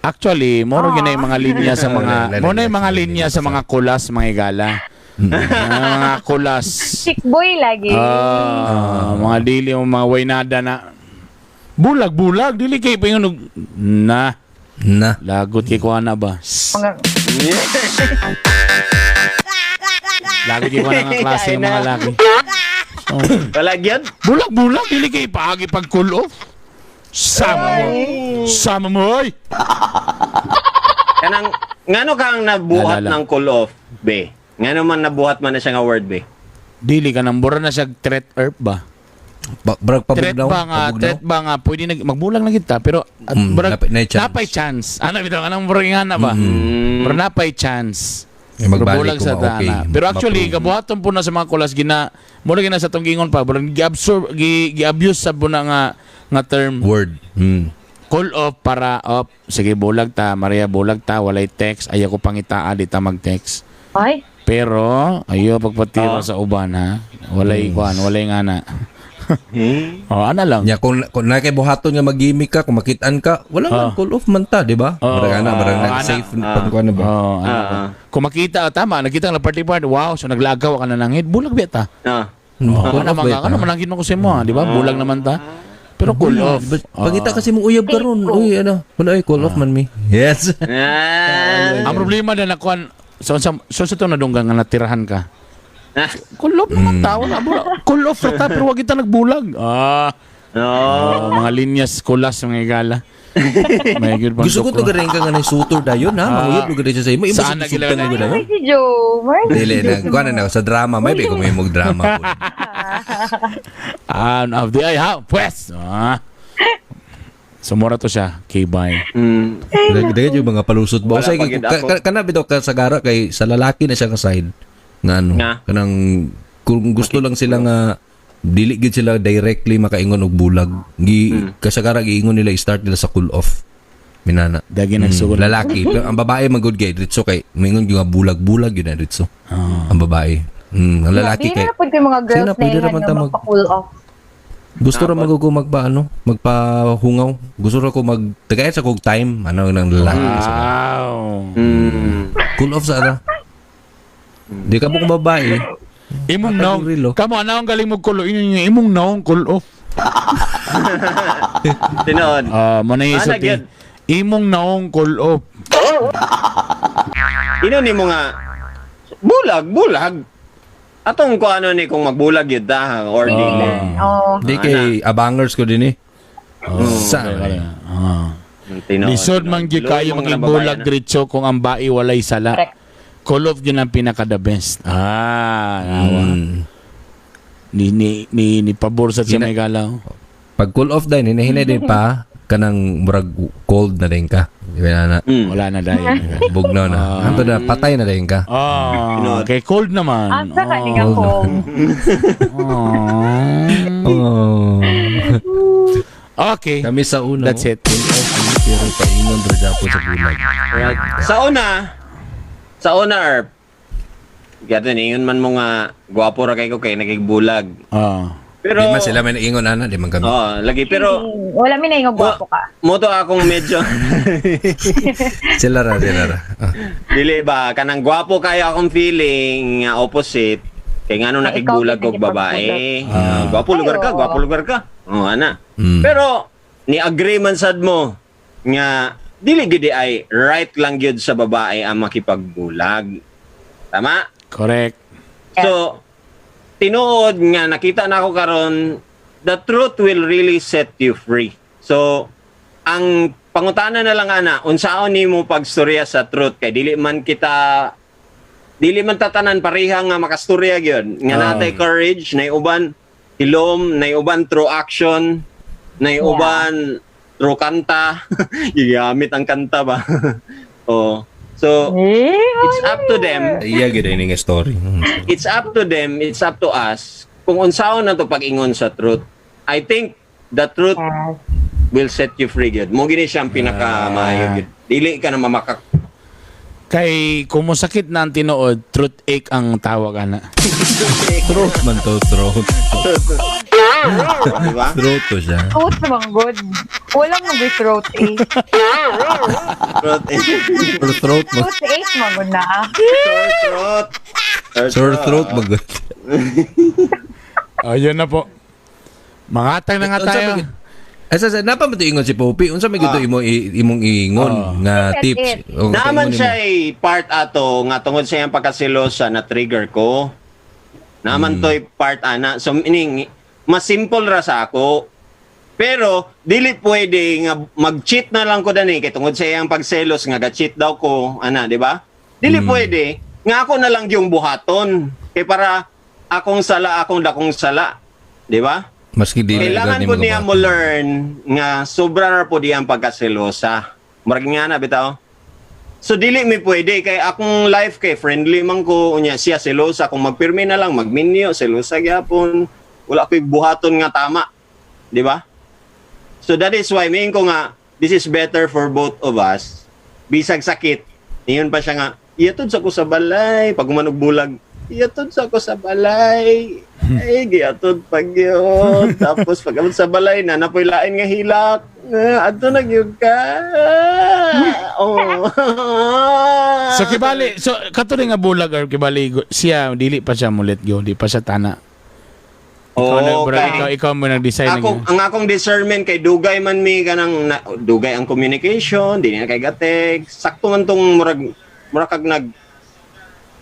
Actually, moro gyud na yung mga linya sa mga Wala, mo na yung mga linya sa mga kulas, mga igala. Mga kulas. Chick boy lagi. Ah, mga dili mo mga waynada na bulag bulag dili kay paingon og na Na. lagot kay kuha na ba? Mga Lagot kay kuha na nga klase ng mga laki. Wala gyud. Bulag bulag dili kay paagi pag cool off. Sama mo. Sama mo oy. Kanang ngano kang nabuhat Alala. ng call off, be? Ngano man nabuhat man na siya nga word, be? Dili ka nang bura na siya threat earth ba? Ba, brag Threat pabugnaw. ba nga, pabugnaw. threat ba nga pwede nag magbulag na kita pero at burag Napay chance. napay chance. Ano bitaw anong burag nga na ba? Pero napay chance. Eh, magbalik Pero bulag kung sa ma-okay. tana. Pero actually Ma-approve. gabuhaton po na sa mga kulas gina mura gina sa tong gingon pa burag gi-absorb gi, gi-abuse sa buna nga nga term Word. Call off para off sige bulag ta Maria bulag ta walay text ayaw ko pangitaa di ta mag-text. ay Pero ayo pagpatira sa uban ha. Walay kuan, walay ngana. Oh, ana lang. Nya kung na kay buhaton nga mag-gimmick ka, kung makitaan ka, wala man call off man ta, di ba? Oo. Barang ana, barang na Ana. safe pag kuan na ba? Oh, ano Ah, ba? ah. Kung makita, tama, nakita nga party party, wow, so naglagaw ka na nanghid, bulag ba ta? Ah. Oh, Call ano off ba mga ita? ano mananghid mo ko sa imo, ah, di ba? Bulag naman ta. Pero cool off. Ba- Pagita kasi mong uyab karon, uy ano, wala ay call off man mi. Yes. Ah. Ang problema na nakuan so sa so sa to nadunggan nga natirahan ka. Ah. Cool off naman ta, wala bulag. Cool off ra ta pero wag kita nagbulag. Ah, No. oh, mga linyas kulas mga igala. May good pang Gusto ko to sukro. garing ka nga ng suitor dayon ha, manguyab lugar siya sa imo. Imo Saan sa na sugtan gila- mo dayon. Ay, si Joe. Mar- Dili na kuan na sa drama, may ko may mog drama po. Ah, of the ay ha, pues. Ah. Sumura to siya, K-bye. Dagdag yung mga palusot ba? Wala Usay pa gid ako. kana bitaw ka sagara kay sa lalaki na siya ka side nga ano Nga. kanang kung gusto lang sila nga dili gid sila directly makaingon og bulag. Gi kasagara giingon nila i-start nila sa cool off. Minana. Dagi nagsugod. Lalaki pero ang babae man good kay diretso kay mingon gyud nga bulag-bulag yun na diretso. Ang babae. Ang lalaki Di kay na po yung mga Sige girls na, na pwede yun raman nga ta magpa-cool off. Gusto ra magugo magpa ano, magpahungaw. Gusto ra ko mag tagay sa kog time ano ng lalaki. Wow. Cool off sa ara. Di ka mo kung babae. Imong Matag naong, yung relo. kamo ana ang galing mo kulo inyo imong naong cool off. Tinood. Ah, mo na Ah, isulti. nagyan. Imong naong cool off. Ino ni mo nga bulag, bulag. Atong ko ano ni kung magbulag yun ta or dili. Oh. Di kay abangers ko din eh. Sa Ah. Tinood. Lisod man gyud kayo Luoy mga maging bulag babae na. diretso kung ang bae walay sala. Correct. Cool off yun ang pinaka the best. Ah, nawa. Ni ni ni ni pabor sa siya may galaw. Pag cool off din, hinahinay din pa kanang murag cold na din ka. Di ba na? Wala na dahil. Bugnaw na. Anto na patay na din ka. Ah, okay, cold naman. Asa ka ni ako. Oh. Oh. Okay. Kami sa una. That's it. Cool off pero paingon ra gyapon sa bulag. Sa una, Erp. Gato ingon man mo nga gwapo ra kay ko kay nagigbulag. Ah. Pero Di man sila may naingon ana, di man kami. Oh, lagi, pero Wala mi na gwapo ka. Mo to akong medyo Sila ra, sila ra. Ah. Dili ba kanang gwapo kayo akong feeling nga opposite kay ngano Ay, ikaw nakigbulag og babae. Ah, gwapo lugar ka, Ay, oo. gwapo lugar ka. Oh, ana. Pero ni agree man sad mo nga dili gid ay right lang gyud sa babae ang makipagbulag. Tama? Correct. So tinuod nga nakita na ako karon, the truth will really set you free. So ang pangutana na lang ana, unsaon nimo pagstorya sa truth kay dili man kita, dili man tatanan pareha nga makastorya gyud nga natay courage, nay uban hilom, nay uban through action, nay uban through kanta. Gigamit ang kanta ba? Oh. So Eh, it's up to them. Iya gyud ini nga story. It's up to them, it's up to us kung unsaon na to pag-ingon sa truth. I think the truth will set you free gyud. Mo gini siya ang pinaka maayo gyud. Dili ka na mamakak. Kay kung mosakit na ang tinuod, truth ache ang tawag ana. Throat man to, throat. Di ba? Throat to siya. Throat naman good. Walang mag-throat ache. Truth. Pero throat mo. Throat ache man good na. Ah. Sore throat. Sore Sore throat man gud. Ayun na po. Mangatag na nga Unsa tayo. man gud- Asa sa napa man to ingon si Poppy? Unsa may gud imo imong ingon nga That's tips? it. O, Naaman ingon nimo. siya ay part ato nga tungod sa iyang pagkasilosa na trigger ko. Naaman to'y part ana. So meaning mas simple ra sa ako. Pero dili pwede nga mag-cheat na lang ko dani kay tungod sa iyang pagselos nga ga-cheat daw ko ana, di ba? Dili pwede nga ako na lang yung buhaton kay para akong sala, akong dakong sala, di ba? Maski dili Kailangan gani po niya magabuhat. mo learn nga sobra na po diya ang pagkaselosa. Murag nga na bitaw. So dili mi pwede kay akong life kay friendly man ko, unya siya selosa, kung magpirmi na lang magminyo selosa gyapon, wala ko'y buhaton nga tama, di ba? So that is why miin ko nga this is better for both of us. Bisag sakit, niyon pa siya nga iyatod sa ko sa balay pag umanog bulag, iyatod sa ko sa balay, ay giyatod pag yun. Tapos pag abot sa balay na napoy lain nga hilak. Ah, adto na gyud ka. Oh. So kibali, so kato rin nga bulag or kibali siya dili pa siya mulit go, di pa siya tana. Ikaw na, Oh, bro, kay- ikaw mo nag-design ako, ang akong discernment kay dugay man mi kanang na, dugay ang communication, di na kay gatek. Sakto man tong murag murag kag nag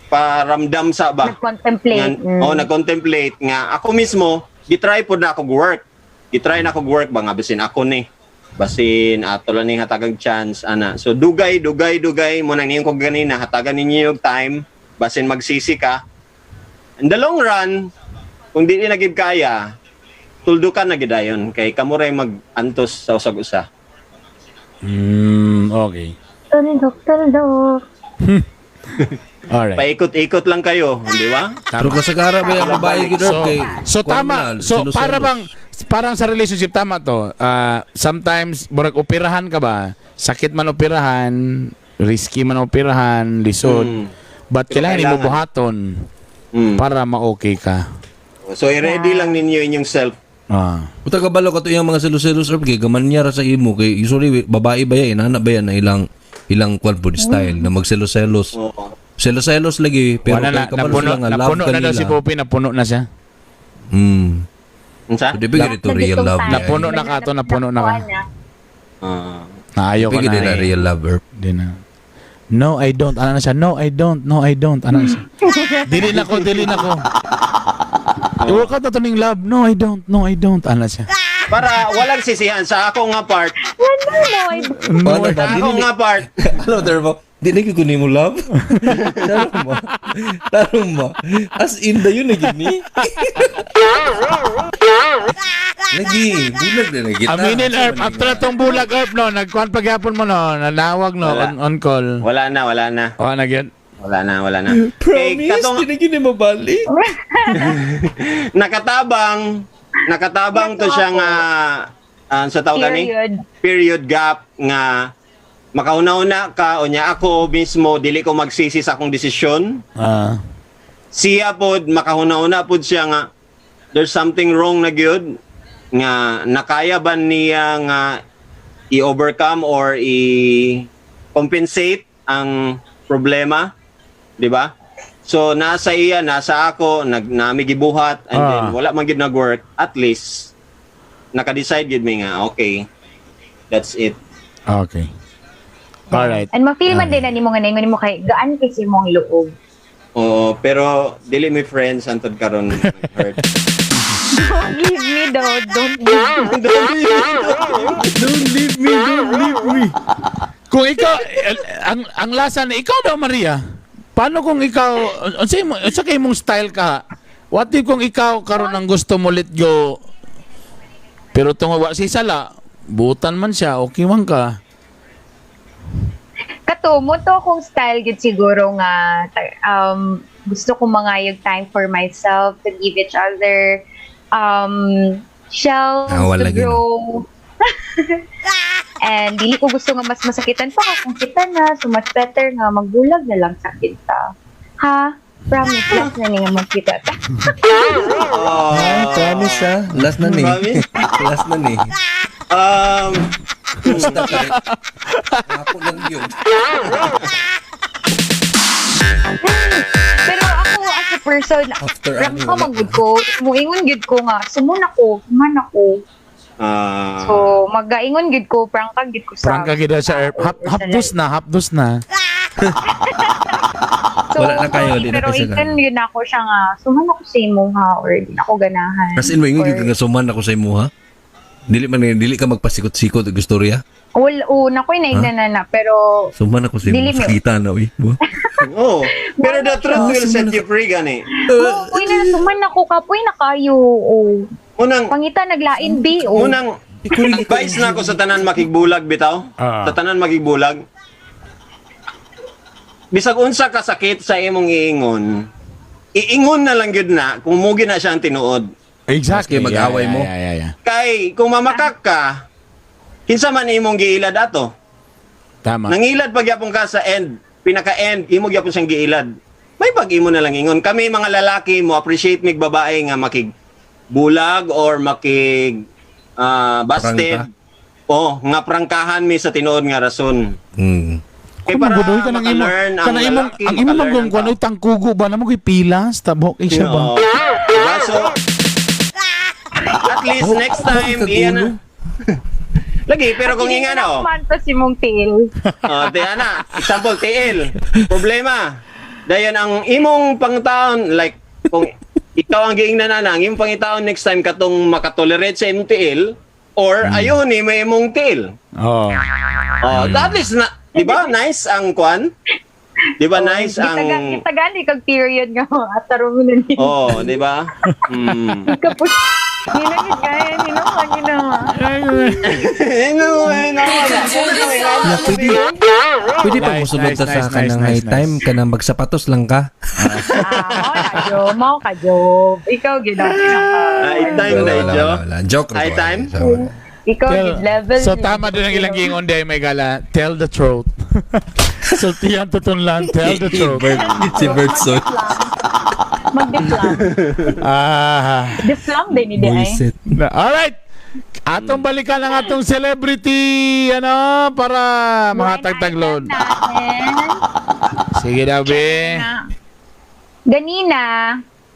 paramdam sa ba. Nag-contemplate. Nga, oh, nag-contemplate nga ako mismo gitry pod na ako work. Gitry na ako work ba nga basin ako ni. Basin ato lang ni hatagag chance ana. So dugay dugay dugay mo nang niyon ko ganina hatagan ninyo yung time basin magsisi ka. In the long run, kung di na gid kaya, tuldukan na gidayon kay kamo ray mag-antos sa usag usa. Okay. Tuldok, tuldok. Alright. Paikot-ikot lang kayo, di ba? Pero kasagara ba yung babae gid So, kay so kuwan tama. na, So selos-selos. para bang parang sa relationship tama to. Ah, sometimes murag operahan ka ba? Sakit man operahan, risky man operahan, lisod. But Pero kailangan nimo kailangan. buhaton para ma-okay ka. So i-ready lang ninyo inyong self. Uta kabalo ka to iyang mga selos-selos Herb, kay gamanya ra sa imo kay usually babae ba yan, inana ba yan na ilang ilang kwan po style na magselos-selos. Oo. Selos-selos lagi pero Wala na, kay kabalo napuno, sila nga love napuno na daw kanila. si Poppy, napuno na siya. Unsa? So, di ba ganito real love? Time. Napuno na ka to, napuno na ka. Ah. Naayaw Di ko ba na. na real love, Herb? Di na. No, I don't. Ano na siya? No, I don't. No, I don't. Ano na siya? Dili na ko, dili na ko. I-work out na to ning love. No, I don't. No, I don't. Ano na siya? Para walang sisihan sa ako nga part. Wala, no, I No, Paano I ba? Sa ako nga part. Alam mo, Terbo, di na ko ni mo love. Tarong mo. Tarong mo. As in, da yun na gini. Lagi, bulag na lagi. Aminin, Erp. After na tong bulag, Erp, no. Nagkuhan pagyapon mo, no. Nanawag, no. Wala. On call. Wala na, wala na. O, na gyud. Wala na, wala na. Kay Promise, katong di na gini mabalik. nakatabang, nakatabang to siya nga sa tawag gani? Period. Period gap nga makauna-una ka o nya ako mismo dili ko magsisi sa akong desisyon. Siya pod makahuna-una pod siya nga there's something wrong na gyud nga nakaya ba niya nga i-overcome or i-compensate ang problema, di ba? So nasa iya, nasa ako, nag nami gibuhat and then wala man gyud nag-work, at least naka-decide gyud mi nga okay. That's it. Okay. Alright. And ma-feel man din na nimo nga naingon nimo kay gaan kay sa imong loob. Oo, pero dili mi friends antod karon, hurt. Don't leave me though. Don't leave me. Don't leave me, don't leave me. Kung ikaw, eh, ang lasa na ikaw daw, Maria. Paano kung ikaw, unsa kay imong style ka? What if kung ikaw karon ang gusto mo let go, pero tungod wa si sala, butan man siya, okay man ka? Kato mo to akong style gid siguro nga gusto ko mangayog time for myself, to give each other shells Ah, wala to gid, grow. And dili ko gusto nga mas masakitan pa ka kung kita na, so much better nga magbulag na lang sa kita. Ha? Promise, last na ni nga magkita ta. Oh, Ah, promise ah. Last na ni. Promise? Last na ni. Basta ka rin. Ako lang yun. Pero ako as a person, After prangka ano, wala man gud ko, muingon gud ko nga sumun ako, man ako. So magaingon gud ko, prangka gud ko sa Prangka gid sa tao or sa hapdos na, hapdos na. So, Wala na kayo, di na pero kayo sila. ingon yun ako siya nga, suman ako sa imo ha, or di na ako ganahan. As in, mo ingon Or- gyud ka nga suman ako sa imo ha. Dili man dili ka magpasikot-sikot og istorya. Well, una ko na na na, pero Suman ako sa imo. Dili mi- Sakita na uy. Bo. Oh, pero the truth will set you free gani. oh, uy na suman ako kapoy na kayo. Oh. Unang Pangita naglain b oh. Unang advice na ako sa tanan makigbulag bitaw. Sa tanan makigbulag. Bisag unsa ka sakit sa imong iingon, iingon na lang gyud na kung mugi na siya ang tinuod. Exactly. Maski mag-away mo. Yeah. Kay kung mamakak ka, kinsa man imong giilad ato? Tama. Nangilad pagyapon ka sa end, pinaka-end, imo gyapon siyang giilad. May pag imo na lang ingon. Kami mga lalaki mo appreciate mig babae nga makig bulag or makig busted. Prangka. Oh, nga prangkahan mi sa tinuod nga rason. Kay Kung para magudoy ka ng imo, maka-learn ang kana imong lalaki, ang imo maka-learn manggong ang kuan tao. oy tangkugo ba namo koy pilas tabok kay siya ba? Oo. Diba? So, at least Oh, next time, oh, iyan na. Lagi, pero kung inga na, oh. Man to si mong tail. Oh, tiyan na. Example, TL. Problema. Dayon ang imong pangtaon, like, kung ikaw ang giingnan na ang imong pangitaon next time katong makatolerate sa imong TL, or ayun ni may imong TL. Oh. Oh, at least na, di ba? Nice ang kwan? Di ba nice ang Gitagan kag period nga atarong na ni. Oh, di ba? Kapos. Hindi na gid kaya ni no, gina. No, no. Yeah, pwede, pwede pa Nice, musunod nice, ta sa nice, kanang nice, high nice, time kanang magsapatos lang ka. Ah, mao na jo, mao ka jo. Ikaw gid ang High time Wala, na wala, Jo. wala, wala. Joke ra High to, time? ay. So, wala. Ikaw gid level. So tama din ang ilang giingon day may gala, tell the truth. Sultihan tutunlan, tell the truth. Si Bertson. Magdeflam. Deflam din ni di ay. Buisit. All right. Atong balikan ang atong celebrity ano para mga tagtaglon. Blind item natin. Sige daw, be. Na. Ganina,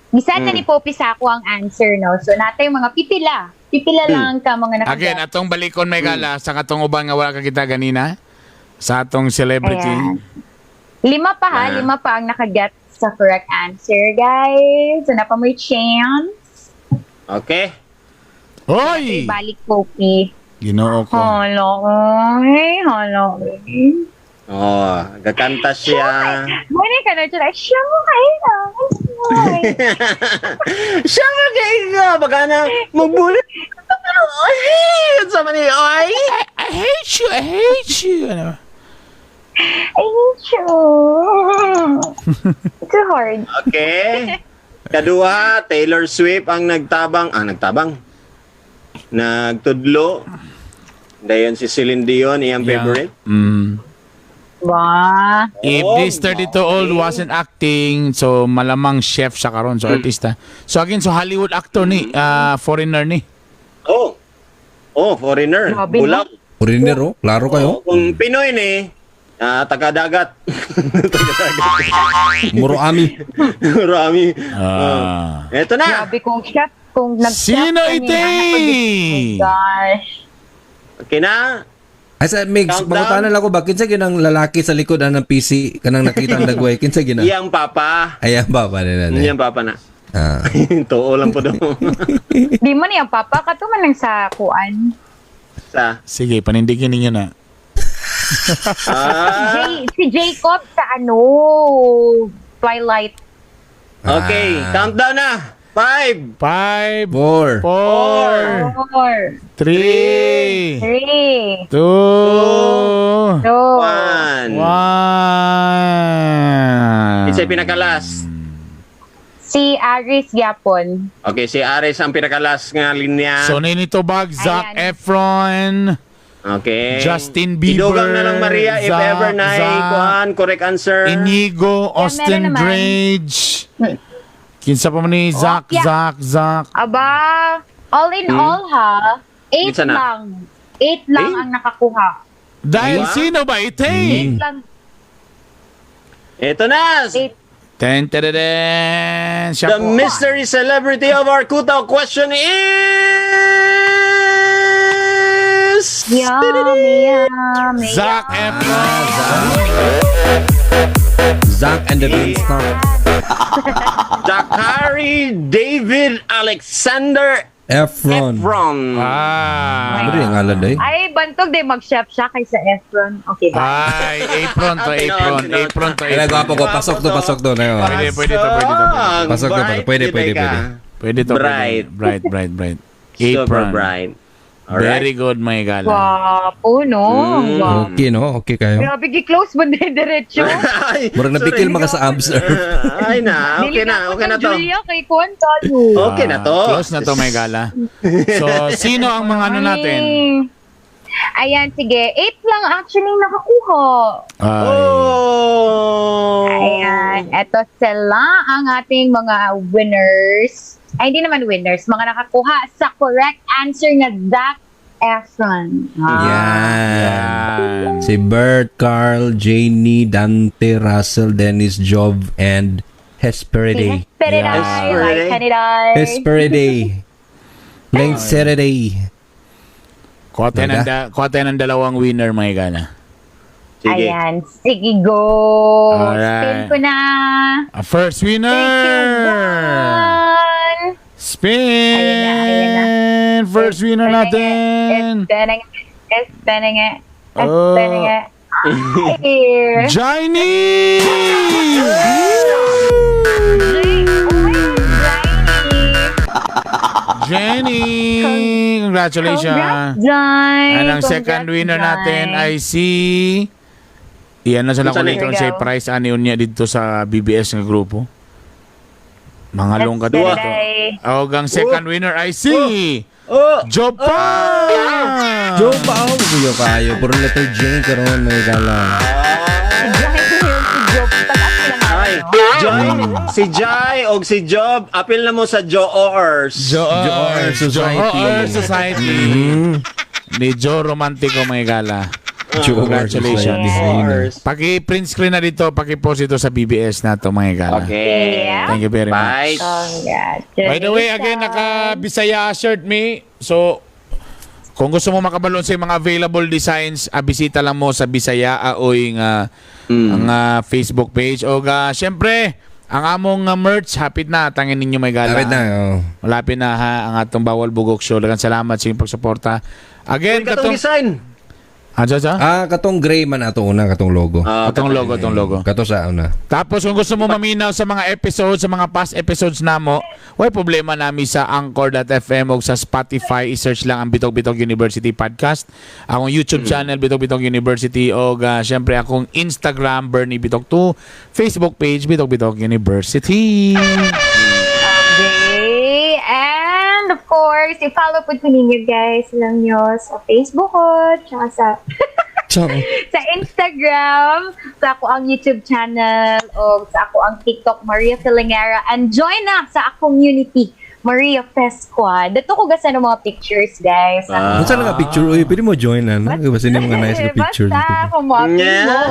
bisan na ni Poppy Sako ang answer, no? So, natay mga pipila. Pipila lang ka mga nakaget. Again, atong balikon may gala sa katong uban nga wala ka kita ganina sa atong celebrity. Ayan. Lima pa ha, lima pa ang nakaget sa correct answer, guys. So, napa may chance. Okay. Hoy! Balik, Poppy. Ginoo ko. Hala, oy. Hala, oy. Oh, gakanta siya. Muna ka na siya. Siya mo kayo na. Siya nga kay ka, baka na magbulit. Pero, ay, sa man ay. I hate you, I hate you. Ano? I hate you. Too hard. Okay. Kaduha, Taylor Swift ang nagtabang, nagtabang. Nagtudlo. Dayon si Celine Dion, iyang favorite. Ba? If Oh, this 32-old wasn't acting, so malamang chef siya karon, so artista. So again, so Hollywood actor ni, foreigner ni. Oh. Oh, foreigner. Grabe, no? Bulaw. Foreigner, oh. Klaro kayo. Kung Pinoy ni, taga-dagat. Taga-dagat. Muro ami. Marami. Ah. Eto na. Grabe kung chef, kung nag-chef Sino ka ni, ite? anak ko, oh gosh. Okay na. Ay sa Migs, Countdown. mangutana lang ko ba kinsa ginang lalaki sa likod ang ng PC kanang nakita ang dagway kinsa gina? Iyang papa. Ayan ba pa nila. Iyang papa na. Ah. Tuo lang po daw. Di mo niya papa, kato man lang sa kuan. Sa. Sige, panindigin ninyo na. Ah, Si Jacob sa ano, Twilight. okay, countdown na. 5, 5, 4. 4, 4, 3, 3, 2, 2, 1. 1. Isa pinakalas. Si Aris Yapon. Okay, si Ares ang pinakalas nga linya. So, nito bag, Zac Ayan. Efron, Okay. Justin Bieber, Idugang na lang Maria if Zac, ever na Zac, kuan correct answer. Inigo, Yeah, Austin meron naman. Drage. Kinsa pa man ni Zac, yeah. Zac, Zac. Aba, all in all ha, 8 Minsan na. lang. 8 lang Eight? ang nakakuha. Dahil Diba? sino ba ite? 8 lang. Ito na. 8. Ten, ten, siya The po. mystery celebrity of our Kutaw question is Yummy, yummy. Zac Efron. Zack and the Beanstalk. Zachary David Alexander Efron. Efron. Ah. Ano yung ngalan day? Ay, bantog day mag-chef siya kaysa Efron. Okay ba? Ay, apron to apron, apron to Ay, apron. gwapo ko. Pasok to, pasok to. Na, Pwede, pwede to, pwede to, pwede. Pasok to, Bright, pwede, yun pwede, ay ka. pwede. Pwede to. Bright. Pwede. Bright, bright, bright. Super Apron. bright. Alright. Very good, my gala. Gwapo, no? Gwapo. Okay, no? Okay kayo. Grabe, gi-close mo din diretso. Ay, Murag napikil sorry. maka sa abs. Ay na, okay na, okay na to. Julia, kay Kuan tayo. Okay na to. Ah, Close na to, may gala. So, sino ang mga ano natin? Ayan, sige. 8 lang actually nakakuha. Ay. Oh. Ayan. Eto sila ang ating mga winners. Ay, hindi naman winners. Mga nakakuha sa correct answer na Zac Efron. Ah. Yan. Yan. Si Bert, Carl, Janie, Dante, Russell, Dennis, Jov, and Si Hesperiday. Hesperiday. Hesperiday. Like Haniday. Hesperiday. Length Saturday. Kuha tayo ng dalawang winner, may gala. Sige. Ayan. Sige, go. Alright. Spin ko na. First winner! Thank you, one. Spin! Ayun na, ayun na. First winner natin! Spinning it. Spinning it. Oh. Spinning it. Ay. Johnny! Oh my God, Jenny! Jenny. Congratulations! Congrats, Jai. And ang second Congrats, winner Jai. natin ay si... Iyan na sila Unsa ni? kuliton Here we sa go. prize ani unya dito sa BBS nga grupo. Mga lungkat Let's dito. get it, ay. Og ang second winner ay si Oh! Jopan! Joe pa ako. Kuya kayo. Puro letter J karon may gala. Si Jai yun, si Job. Taas lang ako, Ay, no? Joy, si Jai og si Job, apil na mo sa Joors. Joor Society. Joor Society. Ni Joe Romantico may gala. Joe Congratulations. Joors. Paki-print screen na dito, paki-post ito sa BBS na to mga gala. Okay. Yeah. Thank you very much. Bye. Congratulations. By the way, again, naka-Bisaya shirt me. So, kung gusto mo makabalon sa mga available designs, bisita lang mo sa Bisaya Aoy nga ang Facebook page. O ga, syempre, ang among merch hapit na tangin ninyo may gala. Lapit na. Oh. Malapit na ha ang atong Bawal Bugok Show. Daghang salamat sa inyong pagsuporta. Again, Katong katong design. Ah, dyan, dyan? Ah, katong gray man ato una, katong logo. Ah, Katong logo, katong logo. Kato sa una. Tapos kung gusto mo maminaw sa mga episodes, sa mga past episodes namo, way problema nami sa anchor.fm o sa Spotify, i-search lang ang Bitog Bitog University Podcast. Akong YouTube channel Bitog Bitog University o syempre akong Instagram Bernie Bitog 2, Facebook page Bitog Bitog University. Okay. And of course, i-follow po ninyo guys lang nyo sa Facebook ko, tsaka sa Ciao. Sa Instagram, sa ako ang YouTube channel, o sa ako ang TikTok, Maria Felingera. And join na sa akong community, Maria Fest Squad. Dito ko gasa ng mga pictures, guys. Ah. Unsa lang ka picture uy, pwede mo join na. No? Basta ni mga nice na picture. Basta, kung mga mo.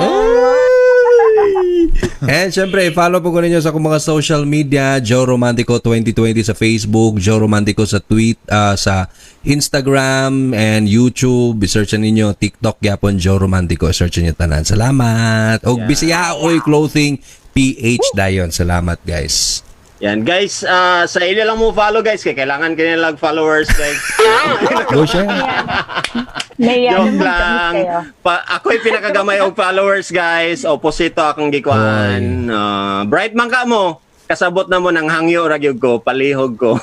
And syempre, follow po ko ninyo sa akong mga social media, Joe Romantico 2020 sa Facebook, Joe Romantico sa tweet, sa Instagram and YouTube. I-search na ninyo TikTok gyapon Joe Romantico. I-search niyo tanan. Salamat. Og Bisaya Oy Clothing PH dayon. Salamat, guys. Yan guys, sa ila lang mo follow, guys, kay kailangan kayo lag followers, guys. Go share. Naiya Joke naman kami lang. kayo. Ako'y pinakagamay og followers, guys. Opposite akong gikuan. Bright man ka mo. Kasabot na mo ng hangyo ra gyud ko, palihog ko.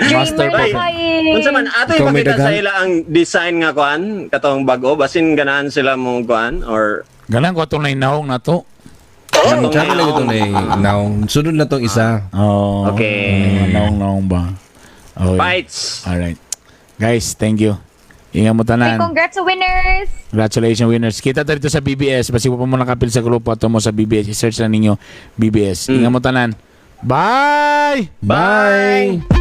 Master Dreamer na Ay, kayo. Unsa man ato Ikaw may ipakita sa daghan? ila ang design nga kuan katong bago basin ganahan sila mo kuan or Ganang ko atong nainahong na to. katong Tsaka lang ito na naong. Sunod na tong isa. Oh. Okay. Naong-naong ba? Okay. Bites. Alright. Guys, thank you. Ingat mo Ay, tanan. congrats sa winners! Congratulations, winners. Kita tayo dito sa BBS. Basi pa mo nakapil sa grupo ato mo sa BBS. I-search lang ninyo BBS. Ingat mo tanan. Bye! Bye!